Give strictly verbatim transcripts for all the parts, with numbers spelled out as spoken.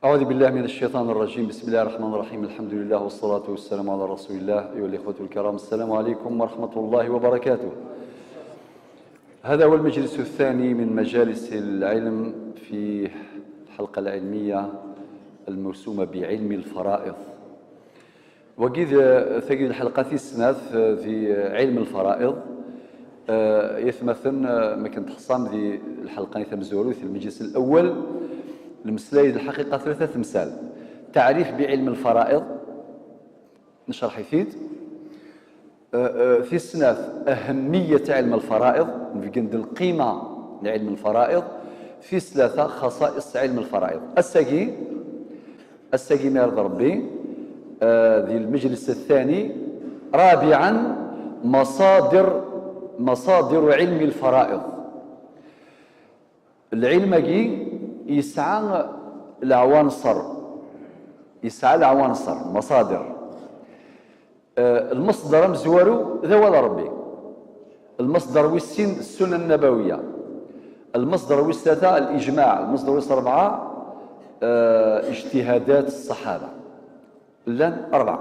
أعوذ بالله من الشيطان الرجيم. بسم الله الرحمن الرحيم. الحمد لله والصلاة والسلام على رسول الله. أيها الإخوة الكرام، السلام عليكم ورحمة الله وبركاته. هذا هو المجلس الثاني من مجالس العلم في الحلقة العلمية الموسومة بعلم الفرائض. Wagi d, tagi d lḥelqa tis snat, eh, di, eh, ɛilm lfara'iḍ. Eh, yatmaten, eh, ma kan teḥṣam di lḥelqa-nni tamezwarut, lmejlis lawal, lmeslay d lḥaqiqa tlata temsal. Taɛrif bi ɛilm lfara'iḍ, necreḥ-it-id. Eh, eh, tis snat, ahamiyat ɛilm lfara'iḍ, nbeggen-d lqima n ɛilm lfara'iḍ. Tis tlata, xaṣa'iṣ ɛilm lfara'iḍ. Ass-agi, Ass-agi, ma irḍa Ṛebbi, eh, di lmejlis athani, rabiɛan, maṣadir, maṣadiru ɛilmi lfara'iḍ. Lɛilm-agi yesɛa leɛwanṣer, yesɛa leɛwanṣer, maṣadir. Eh, lmeṣdar amezwaru d awal n Ṛebbi. Lmeṣdar wis sin, ssunna nnabawiya. Lmeṣdar wis tlata, al-ijmaɛ. Lmeṣdar wis ṛebɛa, eh, ijtihadat ṣṣaḥaba. Llan ṛebɛa.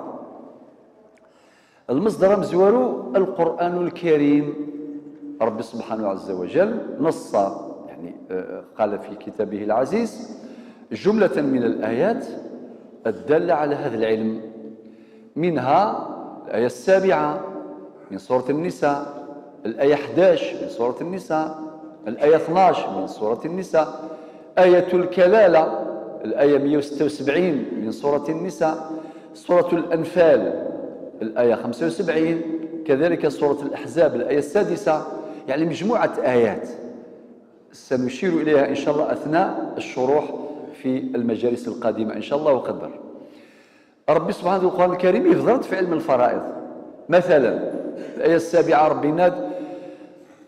Lmeṣdar amezwaru, Lqur'an Lkarim. Ṛebbi subḥanahu ɛazza wa jall, naṣṣa, yeɛni, eh, qala fi kitabihi lɛaziz, jumlatan min al-ayat ad-dalla ɛala hada lɛilm. منها الآية السابعة من سورة النساء، الآية حداش من سورة النساء، الآية اثناش من سورة النساء، آية الكلالة، الآية مية وستة وسبعين من سورة النساء، سورة الأنفال، الآية خمسة وسبعين، كذلك سورة الأحزاب، الآية السادسة، يعني مجموعة آيات سنشير إليها إن شاء الله أثناء الشروح في المجالس القادمة إن شاء الله وقدر. Ṛebbi subḥanahu, di Lqur'an Lkarim, yebder-d fi ɛilm lfara'iḍ. Mathalan, الآية السابعة, Ṛebbi yenna-d: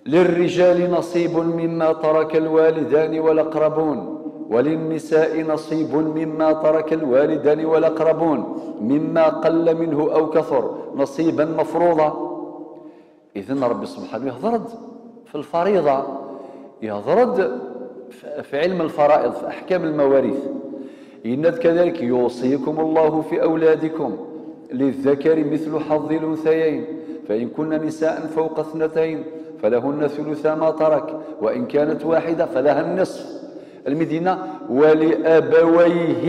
للرجال نصيب مما ترك الوالدان والأقربون، وللنساء نصيب مما ترك الوالدان والأقربون، مما قل منه أو كثر، نصيبا مفروضا. Idan, Ṛebbi subḥanahu yehder-d fi lfariḍa, yehder-d fi, fi ɛilm lfara'iḍ, fi aḥkam lmawarit. Yenna-d كذلك: يوصيكم الله في أولادكم للذكر مثل حظ الأنثيين فإن كن نساء فوق اثنتين فلهن ثلثا ما ترك وإن كانت واحدة فلها النصف. Almi d-yenna: ولأبويه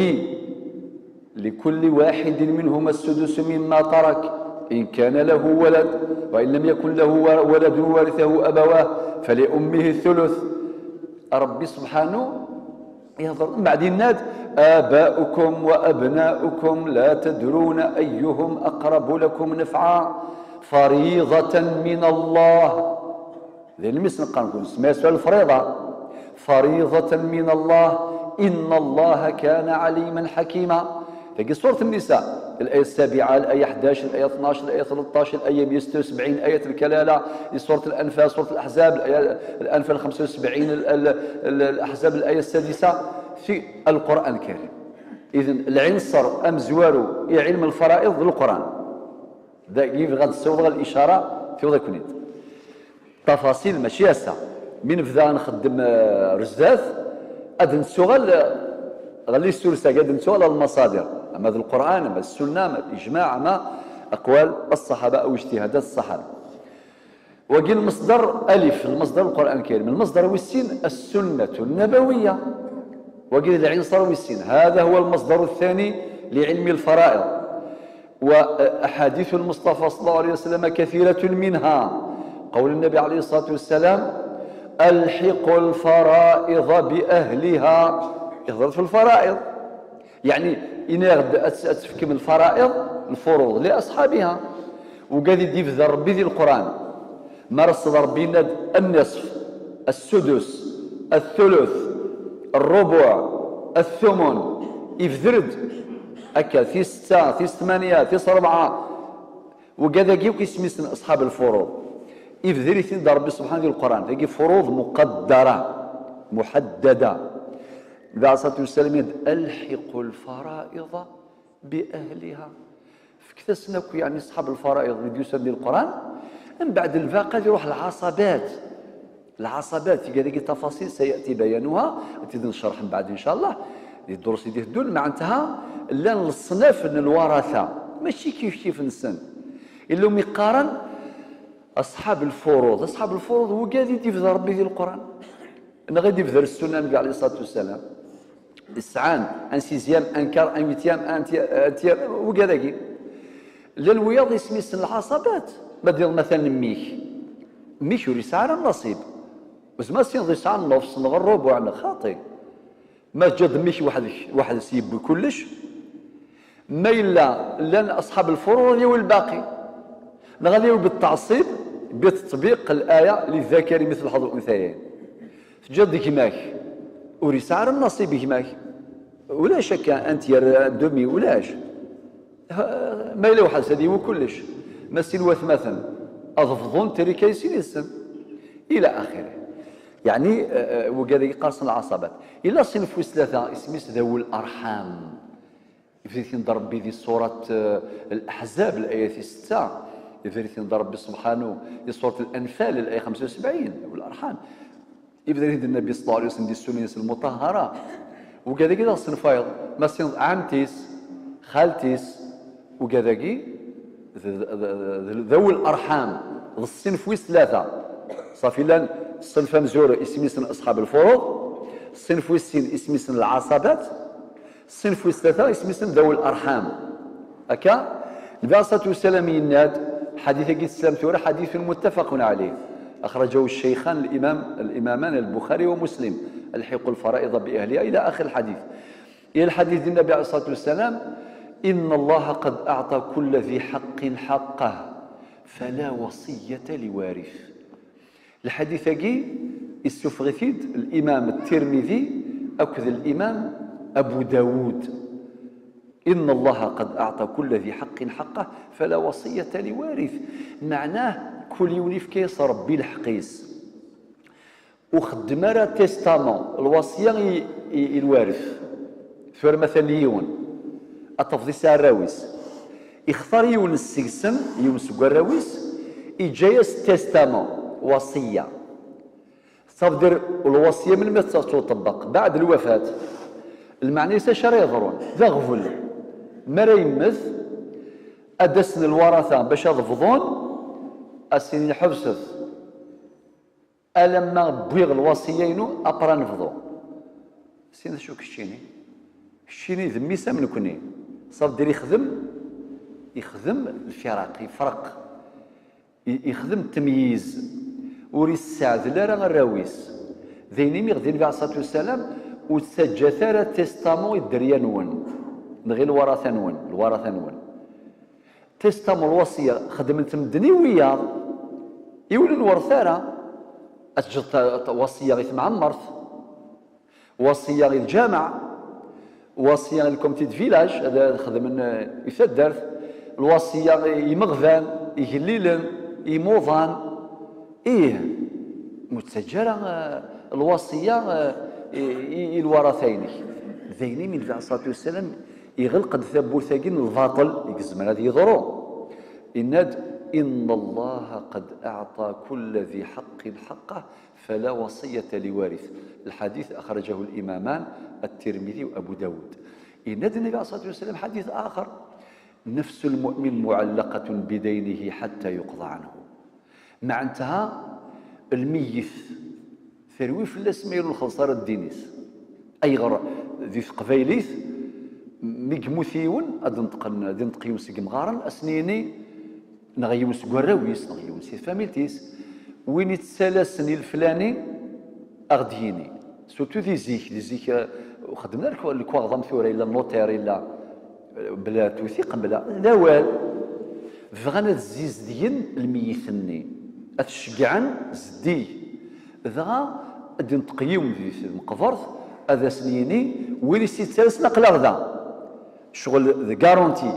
لكل واحد منهما السدس مما ترك إن كان له ولد، وإن لم يكن له ولد وورثه أبواه فلأمه الثلث. Ṛebbi subḥanahu yehder, mbeɛd yenna-d: آباؤكم وأبناؤكم لا تدرون أيهم أقرب لكم نفعا فريضة من الله. D ayen mi s-neqqar nekkni, semma-yas lfariḍa. فريضة من الله إن الله كان عليما حكيما. Tagi surat Nisa, الآية السابعة, الآية حداش, الآية اثناش, الآية ثلطاش, الآية مية وستة وسبعين, آية الكلالة, سورة الأنفال, سورة الأحزاب, الآية الأنفال خمسة وسبعين, ال-, ال-, ال-, الأحزاب الآية السادسة, في القرآن الكريم. إذن العنصر amezwaru i ɛilm lfara'iḍ d Lqur'an. Dagi bɣiɣ ad ssiwḍeɣ licara, tiwḍ akk-nni. Tafasil mačči ass-a. Mi nebda ad nxeddem, eh, ar zdat, ad nettuɣal, eh, ɣer les sources-agi, ad nettuɣal ɣer lmaṣadir. Ama d Lqur'an, ama d Ssunna, ama d ijmaɛ, ama aqwal ṣṣaḥaba aw ijtihadat ṣṣaḥaba. Wagi lmeṣdar alif, lmeṣdar Lqur'an Lkarim. Lmeṣdar wis sin, السنة النبوية. Wagi d lɛinṣer wis sin. هذا هو المصدر الثاني لعلم الفرائض. وأحاديث المصطفى صلى الله عليه وسلم كثيرة، منها قول النبي عليه الصلاة والسلام: ألحقوا الفرائض بأهلها. Ihder fi lfara'iḍ. Yeɛni, yenna-yaɣ-d ad, ad tefkem lfara'iḍ, lfuruḍ, li asḥabiha. Wagi i d-yebder Ṛebbi di Lqur'an. Ma ara s-, Ṛebbi yenna-d: النصف، السدس، الثلث، الربع، الثمن. Ibder-d akka, tis setta, tis tmanya, tis ṛebɛa. Wigad-agi akk isem-nsen aṣḥab lfuruḍ. Ibder-iten-id Ṛebbi subḥanahu di Lqur'an. Tagi furuḍ muqaddara, muḥaddada. Nnbi ɛalayhi ṣṣalatu wassalam yenna-d: ألحقوا الفرائض بأهلها. Fket-asen akk, yeɛni, aṣḥab lfara'iḍ, wid yusan di Lqur'an. Mbeɛd lbaqi ad iruḥ lɛaṣabat. Lɛaṣabat, tagi dagi tafaṣil, سيأتي بيانها, ad t-id-necreḥ mbeɛd, in ca Allah. Di ddrus i d-iteddun, meɛntaha llan leṣnaf n lwarata, mačči kif kif-nsen. Illa umi qqaren aṣḥab lfuruḍ. Aṣḥab lfuruḍ, wigad i d-ibder Ṛebbi di Leqran, neɣ i d-ibder Ssunna n Nnbi ɛalayhi ṣṣalatu wassalam. Isɛan un sixième, un quart, un huitième, un tiers, un tiers, wigad-agi. Llan wiyaḍ isem-isen lɛaṣabat, ma d-tiniḍ matalan mmi-k. Mmi-k ur yesɛi ara nnaṣib. Ur tezmireḍ ad tiniḍ yesɛa nnefṣ neɣ rrubuɛ neɣ xaṭi. Ma teǧǧiḍ mmi-k weḥd-k, weḥd-s yewwi kullec. Ma yella llan aṣḥab lfuruḍ ad yawi lbaqi. Neɣ ad yawi بالتعصيب بتطبيق الآية للذكر مثل حظ الأنثيين. Teǧǧiḍ-d gma-k, ur yesɛi ara nnaṣib gma-k. Ulac akka, un tiers, un demi, ulac. Ha, ma yella weḥd-s ad yawi kullec. Ma sin watmaten ad bḍun, tarika i sin yid-sen. Ila axiri. Yeɛni, eh, eh, wigad-agi qqaren-asen lɛaṣabat. Illa ṣṣinf wis tlata, isem-is ذوي الأرحام. Ibder-iten-id Ṛebbi di ṣṣurat, eh, Al-Ahzab, laya tis setta. Ibder-iten-id Ṛebbi subḥanu di ṣṣurat Al-Anfal, laya xemsa u sebɛin, ذوي الأرحام. Ibder-iten-id Nnbi ṣalla Llahu ɛalayhi wa sallam di ssunan-is lmuṭahhara. Wigad-agi d aɣ-ssenfayeḍ, ma tiniḍ ɛemti-s, xalti-s, wigad-agi d, d, d, d, d ذوي الأرحام, d ṣṣinf wis tlata. Ṣafi, llan ṣṣenf amzur isem-isen aṣḥab lfuruḍ, ṣṣinf wis sin isem-isen lɛaṣabat, ṣṣinf wis tlata isem-isen ذوي الأرحام. Akka, Nnbi ɛalayhi ṣṣalatu wassalam yenna-d, ḥadit-agi teslam tura, حديث متفق عليه، أخرجه الشيخان الإمام، الإمامان البخاري ومسلم، ألحقوا الفرائض بأهلها إلى آخر الحديث. Ila lḥadit di Nnbi ɛalayhi ṣṣalatu wassalam, إن الله قد أعطى كل ذي حق حقه فلا وصية لوارث. Lḥadit-agi issufeɣ-it-id l'imam Tirmidi akked l'imam Abu Dawud. إن الله قد أعطى كل ذي حق حقه فلا وصية لوارث. Meɛnah, kul yiwen ifka-yas Ṛebbi lḥeqq-is. Ur xeddem ara testament, lwaṣya i, i, i lwarif. Tura matalan yiwen, ad tafeḍ yesɛa arraw-is. Ixtar yiwen seg-sen, yiwen seg warraw-is, iǧǧa-yas testament, waṣya. Ça veut dire, lwaṣya melmi ad tettuṭebbeq? Baɛd lwafat. Lmeɛna-is acu ara yeḍrun? D aɣbel. Mi ara yemmet, ad d-asen lwarata bac ad bḍun, ad s-inin ḥebset. Alamma wwiɣ lwaṣiyya-inu, après nebḍu. Sin d acu keččini? Keččini d mmi-s am nekni. Ça veut dire ixdem, ixdem lfiraq, ifreq. I-, ixdem tamyiz. Ur isseɛdel ara arraw-is. D ayen imi ɣ-, di Nnbi ɛalayhi ṣṣalatu wassalam, ur ttaǧǧat ara testament i dderya-nwen, neɣ i lwarata-nwen, lwarata-nwen. Testament, lwaṣiyya, xedmen-t medden i wiyaḍ, i ur nwerret ara. Ad teǧǧeḍ ta-, ta-, waṣiyya i temɛemmert, waṣiyya i lǧameɛ, waṣiyya i lkomiti de village, ad, ad xedmen, eh, i taddart, lwaṣiyya i yimeɣban, igellilen, imuḍan. Ih, ur ttaǧǧa ara, eh, lwaṣiyya, eh, i, i, i lwarata-inek. D ayen imi Nnbi ɛalayhi ṣṣalatu wassalam iɣleq-d tawwurt-agi n lbaṭel i yezmer ad yeḍru. Yenna-d: إن الله قد أعطى كل ذي حق حقه فلا وصية لوارث. الحديث أخرجه الإمامان الترمذي وأبو داود. Yenna-d Nnbi ɛalayhi ṣṣalatu wassalam ḥadit axer: نفس المؤمن معلقة بدينه حتى يقضى عنه. Meɛntaha, lmeyyet, terwi fell-as ma ur nxelleṣ ara ddin-is. Ayɣer di teqbaylit, mi yemmut yiwen, ad d-neṭqen, ad d-neṭq yiwen seg yemɣaren, ad sen-yini, neɣ yiwen seg warraw-is, neɣ yiwen si tfamilt-is, win yettalasen i leflani, ad ɣ-d-yini. Surtout di zik, di zik, eh, ur xeddmen ara lekwa-, lekwaɣeḍ am tura, yella notaire, yella, eh, bla tewtiq, bla, d awal. Bɣan ad zzizdigen lmeyyet-nni, ad t-ceggɛen zeddig. Dɣa ad d-inṭeq yiwen di tmeqbert, ad asen-yini, win i s-yettalasen, aql-aɣ da. Ccɣel d garantie.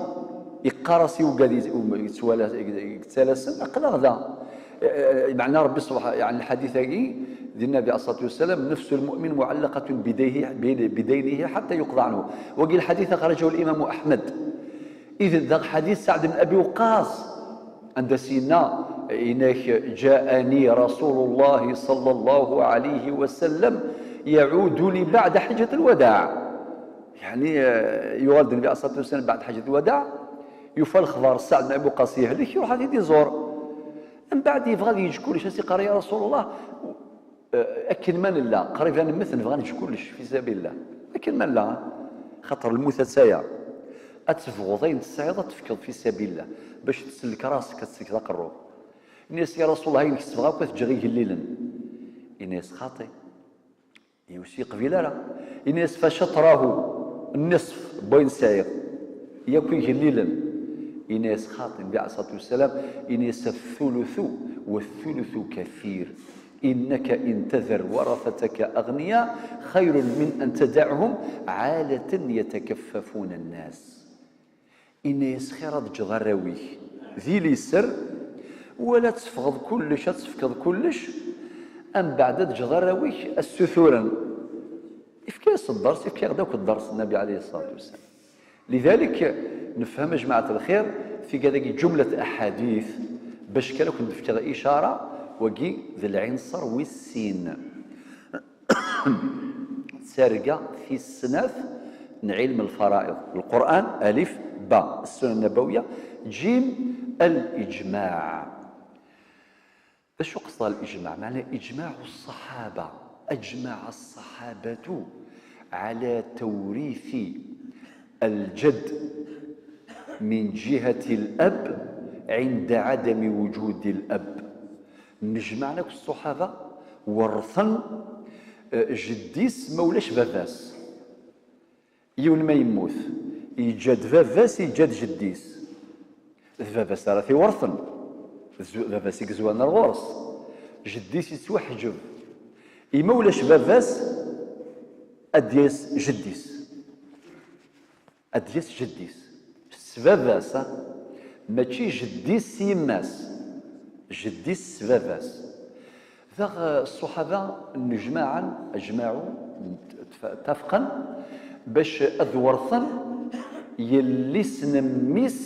Yeqqar-as i wigad i-, um, yettwala-, yettalasen, aql-aɣ da. Eh, eh, meɛna Rebbi subḥa-, yeɛni lḥadit-agi, di Nnabi ɛalayhi ṣṣalatu wassalam: نفس المؤمن معلقة بديه-، بد-، بدينه حتى يقضى عنه. Wagi lḥadit أخرجه الإمام أحمد. Id d ḥadit Saɛd ibn Abi Waqqas, anda s-yenna, yenna-k: جاءني رسول الله صلى الله عليه وسلم يعودني بعد حجة الوداع. Yeɛni, eh, yuɣal-d Nnbi ɛalayhi ṣṣalatu wassalam beɛd ḥaǧat lwadaɛ, yufa lexbar Saɛd ben Abi Waqqas yehlek, iruḥ ad t-id-iẓur. Mbeɛd yebɣa ad yeǧǧ kullec, as-iqqar: "Ya Rasul Llah, eh, akken ma nella, qrib ad nemmet, nebɣa ad neǧǧ kullec fi sabilillah." Akken ma nella, xaṭer lmut attaya. Ad tebɣuḍ ayen tesɛiḍ ad tefkeḍ fi sabilillah, bac tsellek ras-k, ad tsellkeḍ aqerru. Ini-as: "Ya Rasul Llah, ayen kesbeɣ akk ad t-ǧǧeɣ i igellilen." Ini-as: "Xaṭi." Yiwes ur yeqbil ara. Ini-as: "Fa caṭrahu, nniṣf n wayen sɛiɣ, yakk igellilen." Ini-as: "Xaṭi." Nnbi ɛalayhi ṣṣalatu wassalam, ini-as: "Athuluthu, wathuluthu kathir. Innaka in tadhar warathataka aghniya khayrun min an tada'hum alatan yatakaffafuna nnas." Ini-as: "Xir ad teǧǧeḍ arraw-ik di liser, wala ad teffɣeḍ kullec, ad tefkeḍ kullec, ambeɛd ad teǧǧeḍ arraw-ik ad ssuturen." Ifka-yas dders, ifka-yaɣ-d akk dders Nnabi ɛalayhi ṣṣalatu wassalam. Lidalik, nefhem, a jmaɛat lxir, tigad-agi ǧumlat aḥadit, bac kan ad ken-d-fkeɣ icara, wagi d lɛinṣer wis sin. Targa tis snat n ɛilm lfara'iḍ. Lqur'an, alif, ba. Ssunan nabawiya, jim, al-ijmaɛ. D acu qesdeɣ al-ijmaɛ? Meɛna ijmaɛ ṣṣaḥaba. Ajmaɛ ṣṣaḥabatu ɛala tawrithi al-jadd min jihati al-ab ɛinda ɛadami wujudi al-ab. Nnejmaɛen akk ṣṣuḥaba, werrten, eh, jeddi-s ma ulac baba-s. Yiwen ma yemmut, yeǧǧa-d baba-s, yeǧǧa-d jeddi-s. D baba-s ara t-iwerrten. D zu-, baba-s i yezwan ar ɣur-s. Jeddi-s yettwaḥǧeb. I ma ulac baba-s, ad d-yas jeddi-s. Ad d-yas jeddi-s s baba-s, ha? Mačči jeddi-s s yemma-s, jeddi-s s baba-s. Daɣ, eh, ṣṣuḥaba nnejmaɛen, ajmaɛu, tf-, ttafqen bac ad werten yelli-s n mmi-s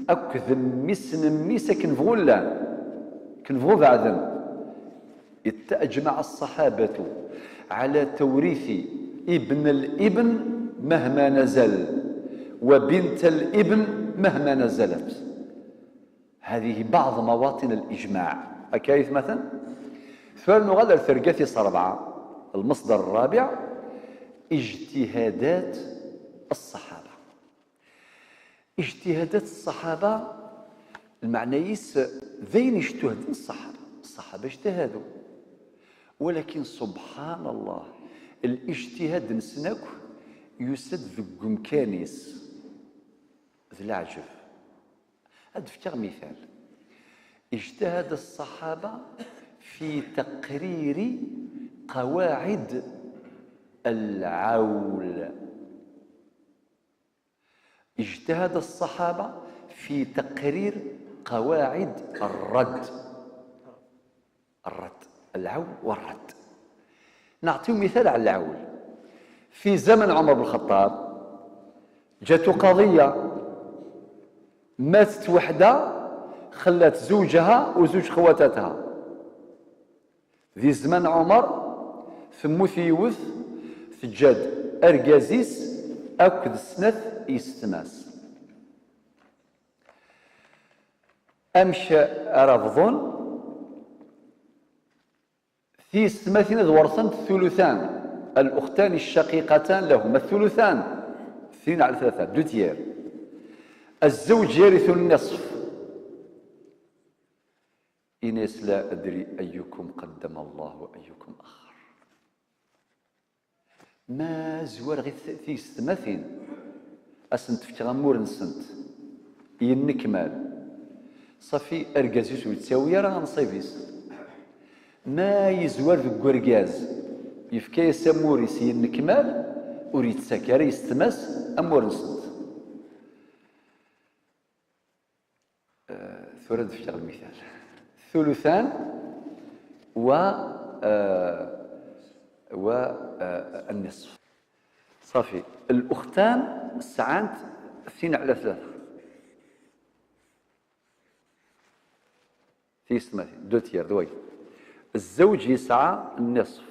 akked mmi-s n mmi-s akken bɣu llan, akken bɣu beɛden. أجمع الصحابة على توريث ابن الابن مهما نزل، وبنت الابن مهما نزلت. هذه بعض مواطن الإجماع. Akka ay atmaten? Tura nuɣal ar terga tis rebɛa, المصدر الرابع، اجتهادات الصحابة. Ijtihadat ṣṣaḥaba, lmeɛna-is d ayen ijtuhden ṣṣaḥaba. Ṣṣaḥaba ijtahadu. Walakin, subḥan Allah, lijtihad-nsen akk yusa-d deg umkan-is. D leɛǧeb. Ad d-fkeɣ mital. اجتهد الصحابة في تقرير قواعد العول. اجتهد الصحابة في تقرير قواعد الرد. الرد، العول والرد. نعطيو مثال على العول. في زمن عمر بن الخطاب جاتو قضية، ماتت وحدة خلات زوجها وزوج خواتاتها. Di zzman Ɛumer, temmut yiwet, teǧǧa-d argaz-is akked snat yessetma-s. Amek ara bḍun? Tiyessetmatin ad werrtent ثلثان. الأختان الشقيقتان لهما الثلثان. اثنين على ثلاثة، deux tiers. الزوج يرث النصف. Ini-as: لا أدري أيكم قدم الله وأيكم أخر. Ma zwareɣ i t-, tiyessetmatin, ad sent-fkeɣ amur-nsent yennekmal. Ṣafi, argaz-is ur yettawi ara anṣib-is. Ma yezwar deg urgaz, yefka-yas amur-is yennekmal, ur yettak ara yessetma-s amur-nsent. Eh, tura ad d-fkeɣ lmital. ثلثان و, eh, و, eh, النصف. صافي. الأختان sɛant اثنين على ثلاثة. Tiyessetmatin, deux tiers, d wagi. الزوج yesɛa النصف.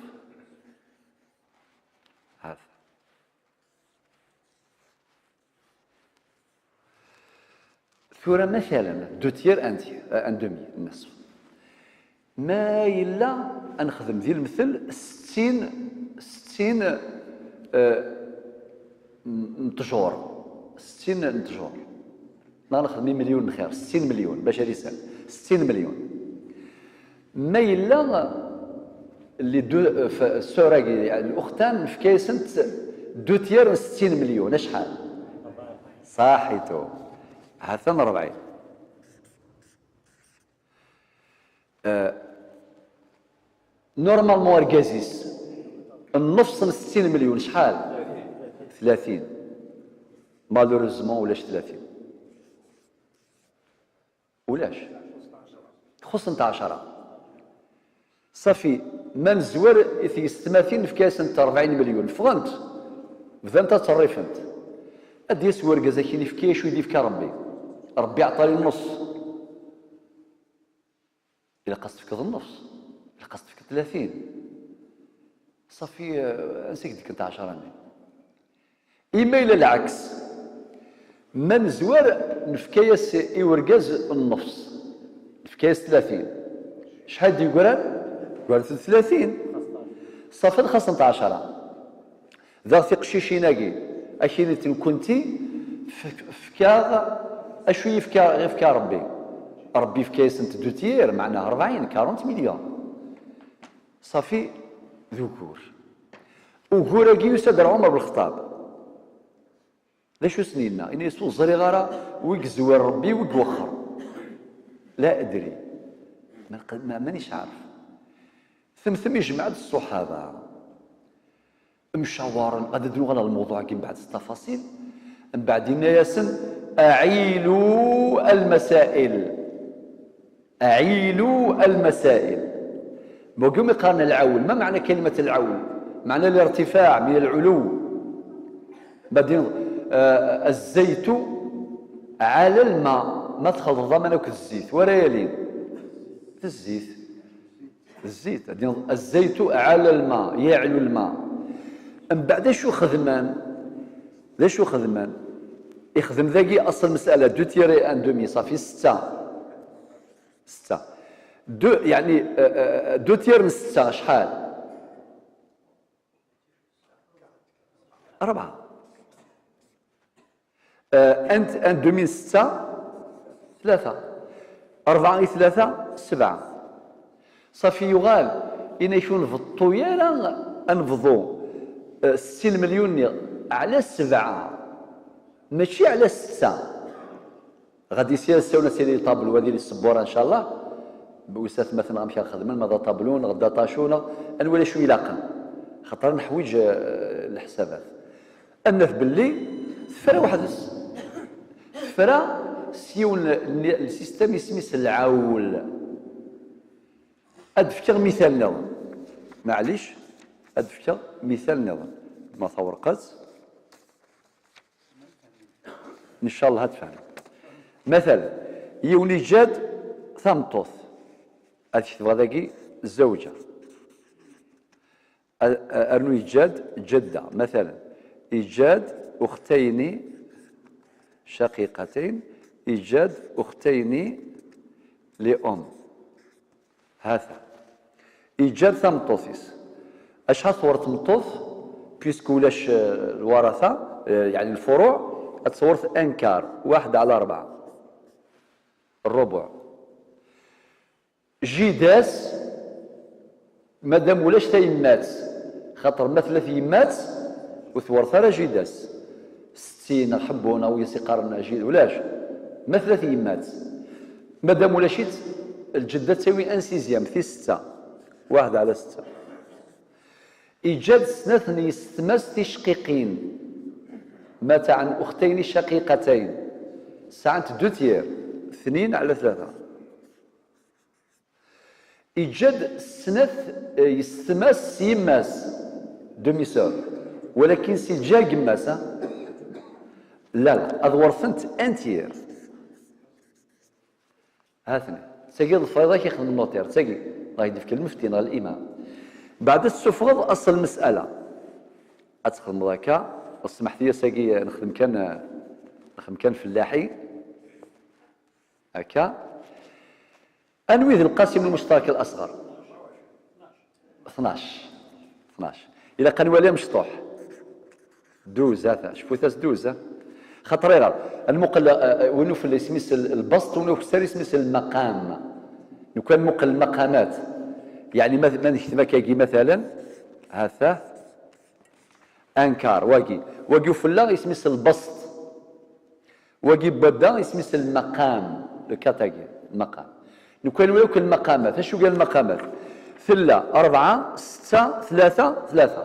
هذا. Tura, matalan, deux tiers, un tiers, euh, un demi, nneṣf. Ma yella ad nexdem di lemtel settin, settin, euh, n n ttjur, settin n ttjur, neɣ nexdem i million n xir, settin million, bac ad isal, settin million. Ma yella les deux, euh, f- sœur-agi, lxutan, nefka-yasent deux tiers n settin million, acḥal? Saḥitu. Ha-t-an rebɛin. Euh, normalement, argaz-is, nnefṣ n settin million, acḥal? Tlatin. Malheureusement, ulac tlatin. Ulac. Xuṣṣent ɛecra. Ṣafi, ma nezwer i tyessetmatin, nefka-asent rebɛin million, ffɣent, bdant ad ttṣerrifent. Ad d-yas wergaz, ad k-yefk acu i d-yefka Rebbi. Rebbi iɛṭa-yi nnefṣ. Ilaq ad s-tefkeḍ nnefṣ. Ilaq ad s-tefkeḍ tlatin. Ṣafi, eh, ansi i k-d-kkent ɛecra-nni? Ima yella lɛeks, ma nezwer, nefka-yas i urgaz nnefṣ, nefka-yas tlatin. Acḥal d-yegran? Gren-ten tlatin. Ṣafi, ad xaṣent ɛecra. Daɣ tiqcicin-agi, ad k-init nekkenti, f- fkiɣ, acu yefka, yefka Rebbi? Rebbi yefka-yasent deux tiers, meɛna rebɛin, quarante millions. Ṣafi, d ugur. Ugur-agi yusa-d ar Ɛumar Belxeṭṭab. D acu sen-yenna? Yenna-yas: "Ur ẓriɣ ara wi yezwir Rebbi, wi iwexxer. La adri." Ma, ma, mani iɛref? Temtem ijmeɛ-d ṣṣuḥaba. Mcawaren, ad d-nuɣal ɣer lmewḍuɛ-agi mbeɛd s ttafaṣil. Mbeɛd yenna-yasen: "Aɛilu almasail." Aɛilu almasail. Wagi umi qqaren lɛawl. Ma meɛna kalimat lɛawl? Meɛna lirtifaɛ min lɛuluw. Badi, eh, azzaytu ɛala lma. Ma txelḍeḍ aman akked zzit, wara yalin? D zzit. D zzit. Ad d-tiniḍ azzaytu ɛala lma, yeɛlu lma. Mbeɛd acu xedmen? D acu xedmen? Ixdem dagi aṣel mesala, deux tiers et un demi, ṣafi setta. Setta. Deux, yeɛni, euh, euh, deux tiers n setta, acḥal? Rebɛa. Euh, un, un demi n setta, tlata. Rebɛa i tlata, sebɛa. Ṣafi yuɣal, ini-ak ur nbeṭṭu ara ad nebḍu, euh, settin melyun-nni ɛla sebɛa, mačči ɛla setta. Ɣadi si asawen ad tili ṭablu, ad yili ssebura, ncallah. Wis atmaten amek ara xedmen, ma d aṭablu, neɣ d aṭacu, neɣ ad nwali acu ilaqen. Xaṭer neḥwiǧ, eh, leḥsabat. Ad naf belli tefra weḥd-s. Tefra s yiwen n, n, n système isem-is lɛawl. Ad d-fkeɣ mital nniḍen. Maɛlic, ad d-fkeɣ mital nniḍen. Ma tawerqat. Ncallah ad tfehmem. Matalan, yiwen iǧǧa-d tameṭṭut. Ad ketbeɣ dagi zewǧa. A-, a-, arnu iǧǧa-d ǧedda. Matalan, iǧǧa-d uxtayni shaqiqatayn, iǧǧa-d uxtayni li um. Hata. Iǧǧa-d tameṭṭut-is. Acḥal tewweṛ tmeṭṭut, puisque ulac, eh, lwaratha, eh, yeɛni lfuruɛ, ad tewweṛ un quart, waḥed ɛla rebɛa. Rrubuɛ. Jida-s, madam ulac tayemmat, xaṭer ma tella tyemmat, ur tewweṛt ara jida-s. Setti neɣ ḥebbu neɣ wi as-iqqaren jida, ulac. Ma tella tyemmat, madam ulac-itt, lǧedda tettawi un sixième, tis setta. Waḥed ɛla setta. Iǧǧa-d snat n yessetma-s ticeqqiqin. Mataɛen uxtayni shaqiqatayn. Sɛant deux tiers. Tnin ɛla tlata. Iǧǧa-d snat, eh, yessetma-s s yemma-s, demi-sœur, walakin si lǧiha n yemma-s, ha? La, la, ad werfent un tiers. Ha-ten. Tagi d lfayda i k-ixedmen notaire, tagi. Dɣa i d-ifka lmefti neɣ limam. Mbeɛd ad tessufɣeḍ aṣel lmesala. Ad txedmeḍ akka, smeḥt-iyi ass-agi, eh, nexdem kan, eh, nexdem kan fellaḥi. Akka. Anwi d lqasim lmuctarak al-asɣar? Tnac. Tnac. Ilaq ad nwali amecṭuḥ. Duz, ata, cfut-as duz, ha? Xaṭer ayɣer? Ad nmuqel, eh, eh, win ufella isem-is l-, lbasṭ, win ukessar isem-is lmaqam. Nekk ad nmuqel lmaqamat. Yeɛni ma, ma nekteb akkagi, matalan, ha-t-a, ankar, wagi. Wagi ufella isem-is lbasṭ. Wagi n wadda isem-is lmaqam, le quatre-agi, lmaqam. Nekk ad nwali akk lmaqamat. Acu kan lmaqamat? Tella rebɛa, setta, tlata, tlata.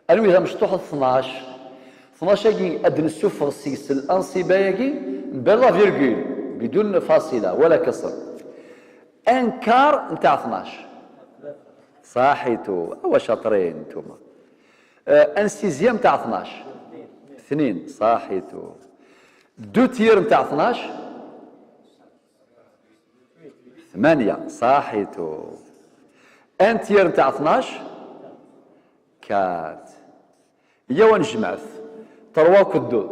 Anwi d amecṭuḥ? Tnac. Tnac-agi ad d-nessufeɣ seg-s l'anṣiba-agi, mebla la virgule, bidun fasila, wala kasr. Ankar ntaɛ tnac. Ṣaḥitu. Awa caṭrin ntuma. Euh, un sixième ntaɛ tnac. Tnin. Ṣaḥitu. Deux tiers ntaɛ tnac. Tmanya. Ṣaḥitu. Un tiers ntaɛ tnac. Quatre. Yaw ad nejmeɛt. Trois akked deux.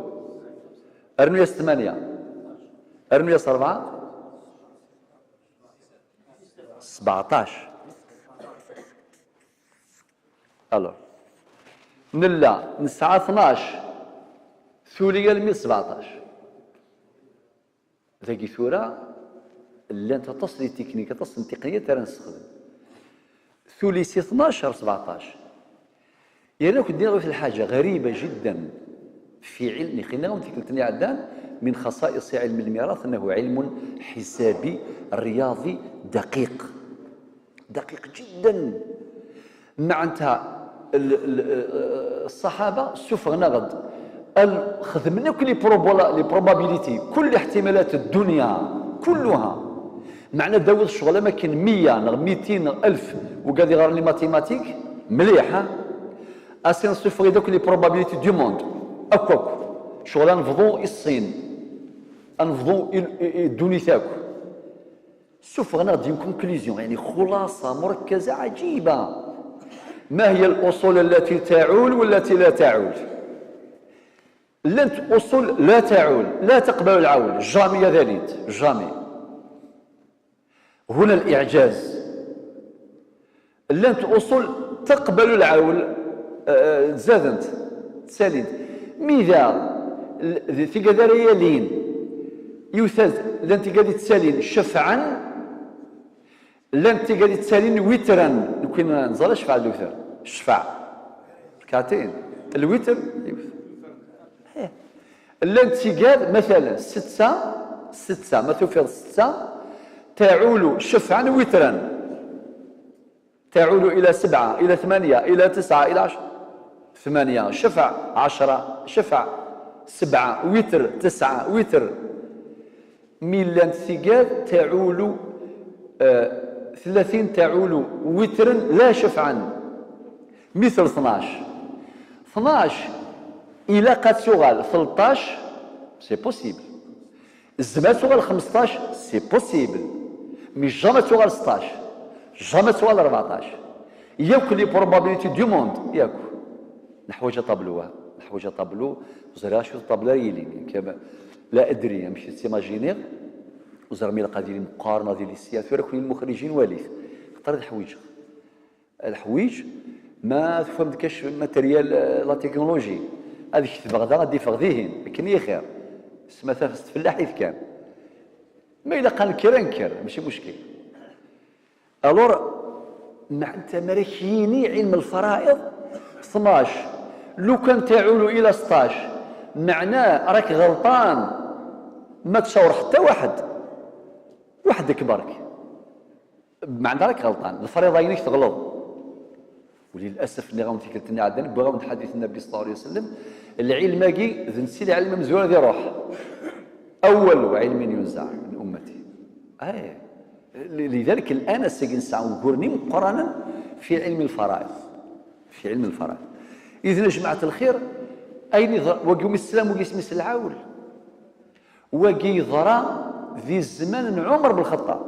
Rnu-yas tmanya. Rnu-yas rebɛa. Sbeɛṭac. Alors, nella nesɛa tnac, tuli almi d sbeɛṭac. Dagi tura, llant aṭas n les techniques, aṭas n tiqniyat ara nessexdem. Tuli si tnac ar sbeɛṭac. Yerna akk-d nniɣ yiwet lḥaǧa ɣriba jiddan fi ilm, i ɣ-yenna tikkelt-nni iɛeddan, من خصائص علم الميراث أنه علم حسابي رياضي دقيق. دقيق جدا. Meɛna ال-، ال-، الصحابة ssufɣen-aɣ-d, al-، xedmen akk les proba-, les probabilités, كل احتمالات الدنيا كلها. Meɛna Dawed ccɣel am akken meyya neɣ mitin neɣ alef wigad iɣaren les mathématiques, mliḥ, ha? Asin ssufɣ-id akk les probabilités du monde, akk, akk. Ccɣel ad nebḍu i ṣṣin, ad nebḍu i, i, i ddunit akk. Ssufɣen-aɣ-d une conclusion, يعني خلاصة مركزة عجيبة. ما هي الأصول التي تعول والتي لا تعول؟ Llant uṣul la taɛul, la taqbal lɛawl, jamais ad alint, jamais. هنا الإعجاز. Llant uṣul taqbal lɛawl, eh, zzadent, ttalint. Mi da, l-, d tigad ara yalin, yiwet ad, llant tigad i ttalin cefɛen, llant tigad i ttalin witran, nekkni neẓra cefɛa d lwitr. Cefɛa. Rkaɛtin. Lwitr, yiwet. Eh. Llant tigad, matalan, setta, setta, ma tufiḍ setta, taɛulu cefɛen witran. تعول إلى سبعة، إلى ثمانية، إلى تسعة، إلى عشرة. ثمانية، شفع، عشرة، شفع، سبعة، وتر، تسعة، وتر. Mi llant tigad taɛulu, eh, ثلاثين taɛulu witren la cefɛen. Mitel tnac. Tnac ilaq ad tuɣal tleṭṭac, c'est possible. Tzemmer ad tuɣal xmesṭac, c'est possible. Mais jamais ad tuɣal seṭṭac. Jamais ad tuɣal rbeɛṭac. Yakk les probabilités du monde, yakk. Neḥwaǧ aṭablu, ah. Neḥwaǧ aṭablu. Ur ẓriɣ acu d ṭablu ara yilin. Kama, la adri, amek i tt-imajiniɣ. Ur ẓriɣ ma ilaq ad yili meqqar neɣ ad yili sya. Tura kunwi lmuxrijin walit. Xaṭer ad ḥwiǧeɣ. Ad ḥwiǧ, ma tufam-d kac matériel, eh, la technologie. Ad ketbeɣ da, ad d-ifeɣ dihin. Akken i xir. Sma tafest fellaḥit kan. Ma ilaq ad nekker, ad nekker. Mačči muckil. Alors, meɛna ma ara k-yini ɛilm lfara'iḍ, tnac, lukan taɛulu ila seṭṭac, meɛna rak ɣelṭan, ma tcawreḍ ḥetta waḥed, weḥd-k berk. Meɛna rak ɣelṭan, lfariḍa-inek teɣleḍ. وللأسف, nniɣ-awen tikkelt-nni iɛeddan, wwiɣ-awen-d ḥadit Nnabi صلى الله عليه وسلم, lɛilm-agi d netta i lɛilm amezwaru ad iruḥ. أول علم ينزع من أمتي. Ay. ل-، لذلك الآن ass-agi nesɛa uguren imeqqranen في علم الفرائض. في علم الفرائض. إذن يا جماعة الخير, ayen yeḍra-, wagi umi teslam, wagi isem-is lɛawl. Wagi yeḍra di zzman n Ɛumer ben Lxeṭṭab.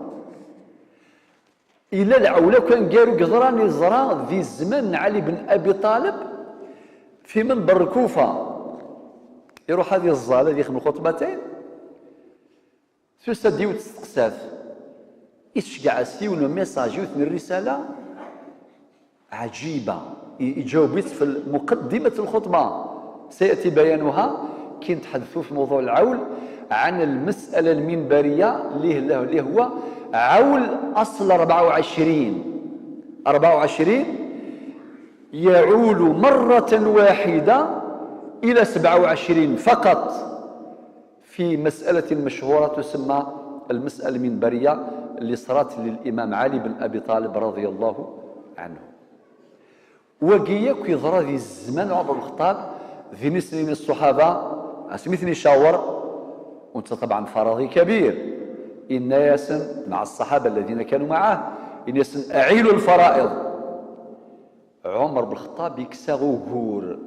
Yella lɛewla kan gar ugeḍran yeẓra di zzman n Ɛli ben Abi Ṭaleb fi menber Lkufa. Iruḥ ad iẓẓal, ad yexdem lxuṭbatayn. Tusa-d yiwet testeqsa-t, itceggeɛ-as yiwen umisaǧ, yiwet n rrisala ɛǧiba, i- iǧaweb-itt fi muqeddimat lxutba. سيأتي بيانها كي نتحدثوا في موضوع العول عن المسألة المنبرية اللي هو، اللي هو عول أصل أربعة وعشرين. أربعة وعشرين يعول مرة واحدة إلى سبعة وعشرين فقط، في مسألة مشهورة تسمى المسألة المنبرية اللي صرات للإمام علي بن أبي طالب رضي الله عنه. Wagi yakk yeḍra di zzman Ɛumar Lxeṭṭab, di nisnin ṣṣuḥaba, asmi ten-icawer, u netta ṭabɛen faraḍi kabir, inna-yasen, مع الصحابة الذين كانوا معه, inna-yasen, أعيلوا الفرائض. Ɛumar Belxeṭṭab yekkes-aɣ ugur.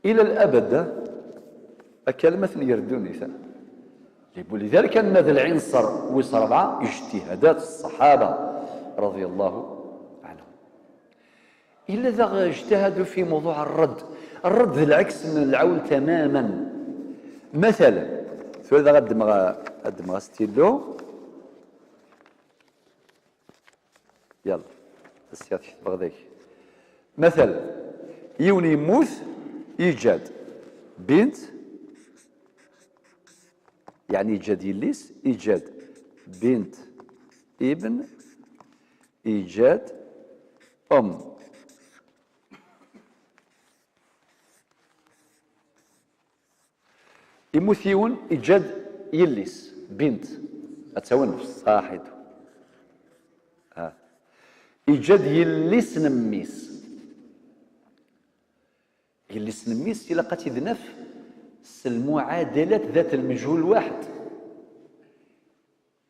إلى الأبد. Akka alma ten-ger ddunit. لذلك أن هذا العنصر wis rebɛa, اجتهادات الصحابة رضي الله عنهم. إلا ذا اجتهدوا في موضوع الرد. الرد العكس من العول تماما. مثلا, tura da ad ddmeɣ, ad ddmeɣ stylo. يلا, السياط كتبغ ذاك. مثلا, yiwen yemmut, yeǧǧa-d bint, يعني yeǧǧa-d yelli-s, yeǧǧa-d bint ibn, yeǧǧa-d أم. Immut yiwen, iǧǧa-d yelli-s, bint, ad tawi nnefs, صحيت. Ha. Iǧǧa-d yelli-s n mmi-s. Yelli-s n mmi-s ilaq ad tt-id-naf s المعادلات ذات المجهول الواحد.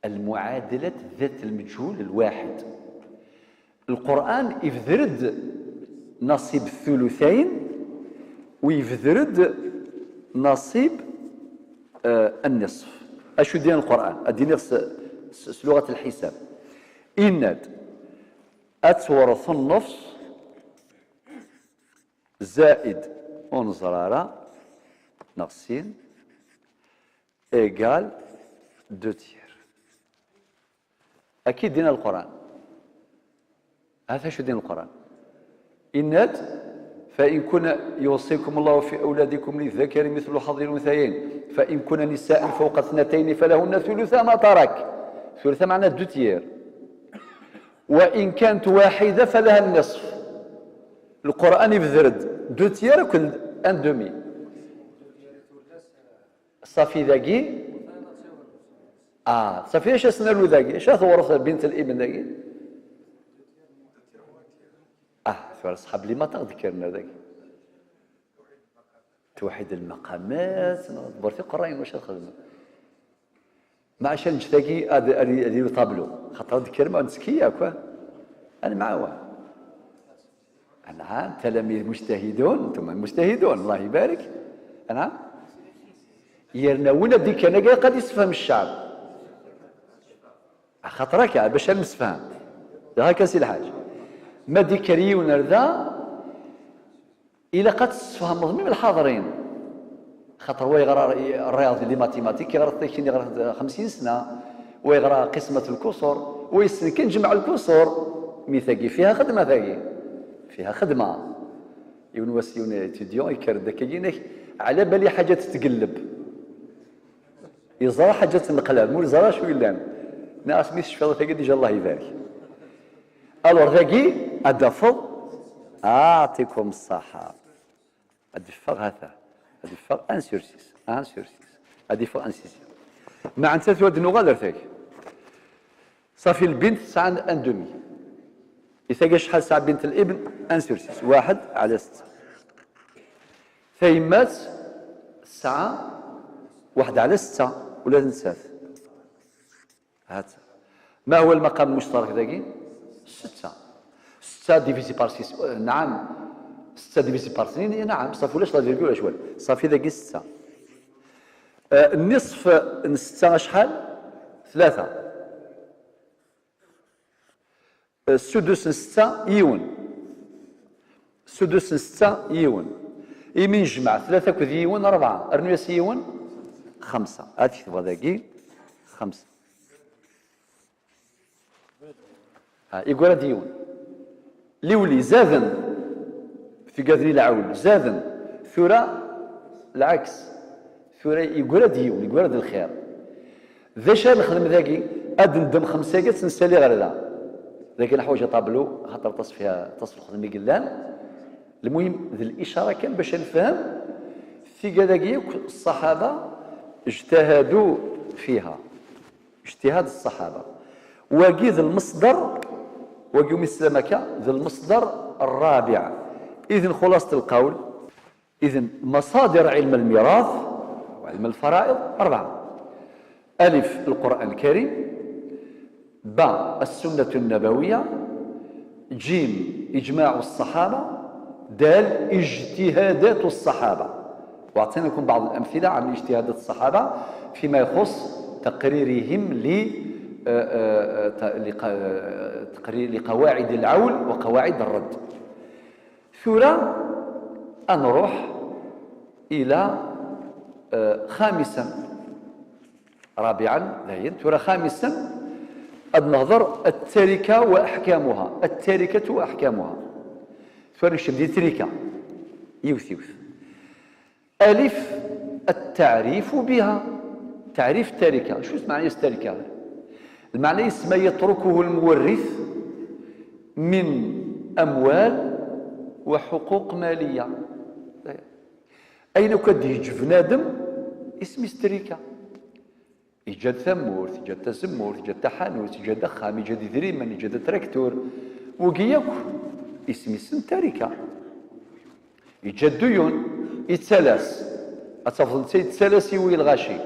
المعادلات ذات المجهول الواحد. القرآن يبذرد نصيب الثلثين ويبذرد نصيب, آه, النصف. أشو دين القرآن؟ أديني س-, س-, س لغة الحساب. إناد أتورث النصف زائد أنزرارة نقصين égal deux tiers. Akka i d-yenna Leqran. Ha-t acu d-yenna Leqran. Yenna-d, فإن كن يوصيكم الله في أولادكم للذكر مثل حظ الأنثيين فإن كن نساء فوق اثنتين فلهن ثلثا ما ترك. ثلثا معناه deux tiers. وإن كانت واحدة فلها النصف. Leqran yebder-d deux tiers akked un demi. Ṣafi dagi. Ah, ṣafi, acu as-nernu dagi? Acu tewreḍ bint l'ibn dagi? Ah, tura ṣṣḥab li ma taɣ-d-kkren ar dagi. Twḥid lmaqamat, tewweṛ tiqerrayin, wacu ad xedmen? Maɛca neǧǧ tagi ad, ad, ad iru tablu. Xaṭer ad d-kkrem ad nettekki yakk, ah? Ad nemɛawan. Anɛam, talamid mujtahidun, ntumma mujtahidun, Allah ibarik. Anɛam. Yerna win ad d-ikkren akka ad isefhem cceɛb. Axaṭer akka, bac ad nemsefham. D akka si lḥaǧ. Ma d-ikker yiwen ar da, ilaq ad tessefhameḍ mim lḥaḍrin. Xaṭer wa yeɣra rriyaḍ di les mathématiques, yeɣra takti, yeɣra xemsin sna, wa yeɣra qismat lkusur, wa yessen kan jmeɛ lkusur. Mi tagi fiha xedma tagi. Fiha xedma. Yiwen wass yiwen étudiant yekker-d akka yinek, ɛla bali ḥaǧa tettgelleb. Yeẓra ḥaǧa n leqlam, ur yeẓra acu yellan. Nniɣ-as mi tecfiḍ tagi déjà Allah ibarek. Alors dagi ad d-tafeḍ, أعطيكم الصحة. Ad d-iffeɣ ha-t-a. Ad d-iffeɣ un sur six, un sur six. Ad d-iffeɣ un sixième. Meɛna tura ad nuɣal ar tagi. Ṣafi lbint tesɛa un demi. I tagi acḥal tesɛa bint l'ibn? Un sur six. Waḥed ɛla setta. Tayemmat tesɛa waḥed ɛla setta, ula d nettat. Ha-tt. ما هو المقام المشترك dagi? Setta. Setta divisé par six, euh, نعم. Setta divisé par tnin, نعم. Ṣafi ulac la virgule, ulac walu. Ṣafi dagi setta. Euh, nniṣf n setta acḥal? Tlata. Euh, sudus n setta, yiwen. Sudus n setta, yiwen. Imi nejmeɛ tlata akked yiwen, rebɛa. Rnu-yas yiwen, xemsa. Ad t-ketbeɣ dagi. Xemsa. Ha, yeggra-d yiwen. Liwli, zaden. Tigad n lɛul, zaden. Tura, lɛaks. Tura, yeggra-d yiwen, yeggra-d lxir. D acu ara nexdem dagi? Ad neddem xemsa-agi, ad tt-nsali ɣer da. Dagi neḥwaǧ aṭablu, axaṭer aṭas fiha, aṭas n lxedma i yellan. Lmuhim, d licara kan bac ad nefhem. Tigad-agi yakk, ṣṣaḥaba, اجتهدوا فيها. اجتهاد الصحابة. Wagi d lmeṣder, wagi umi teslam akka, d lmeṣder الرابع. إذن خلاصة القول، إذن مصادر علم الميراث وعلم الفرائض أربعة. ألف، القرآن الكريم. باء، السنة النبوية. جيم، إجماع الصحابة. دال، اجتهادات الصحابة. وأعطيناكم بعض الأمثلة عن اجتهادات الصحابة فيما يخص تقريرهم ل، آه، آه، آه، ت-، لق-، آه، تقرير لقواعد العول وقواعد الرد. Tura ad nruḥ إلى، آه، خامسا. رابعا، dayen, tura xamisen, ad nehder التركة وأحكامها. التركة وأحكامها. Tura nekcem di trika. Yiwet, yiwet. ألف، التعريف بها. تعريف التركة. شو معنى التركة؟ المعنى ما يتركه المورث من أموال وحقوق مالية. Ayen akk ad d-yeǧǧ bnadem, isem-is trika. Yeǧǧa-d tamurt, yeǧǧa-d tazemmurt, yeǧǧa-d taḥanut, yeǧǧa-d axxam, yeǧǧa-d idrimen, yeǧǧa-d atraktur. Wigi yakk, isem-isen tarika. Yeǧǧa-d duyun, yettalas. Ad tafeḍ netta yettalas i wi lɣaci.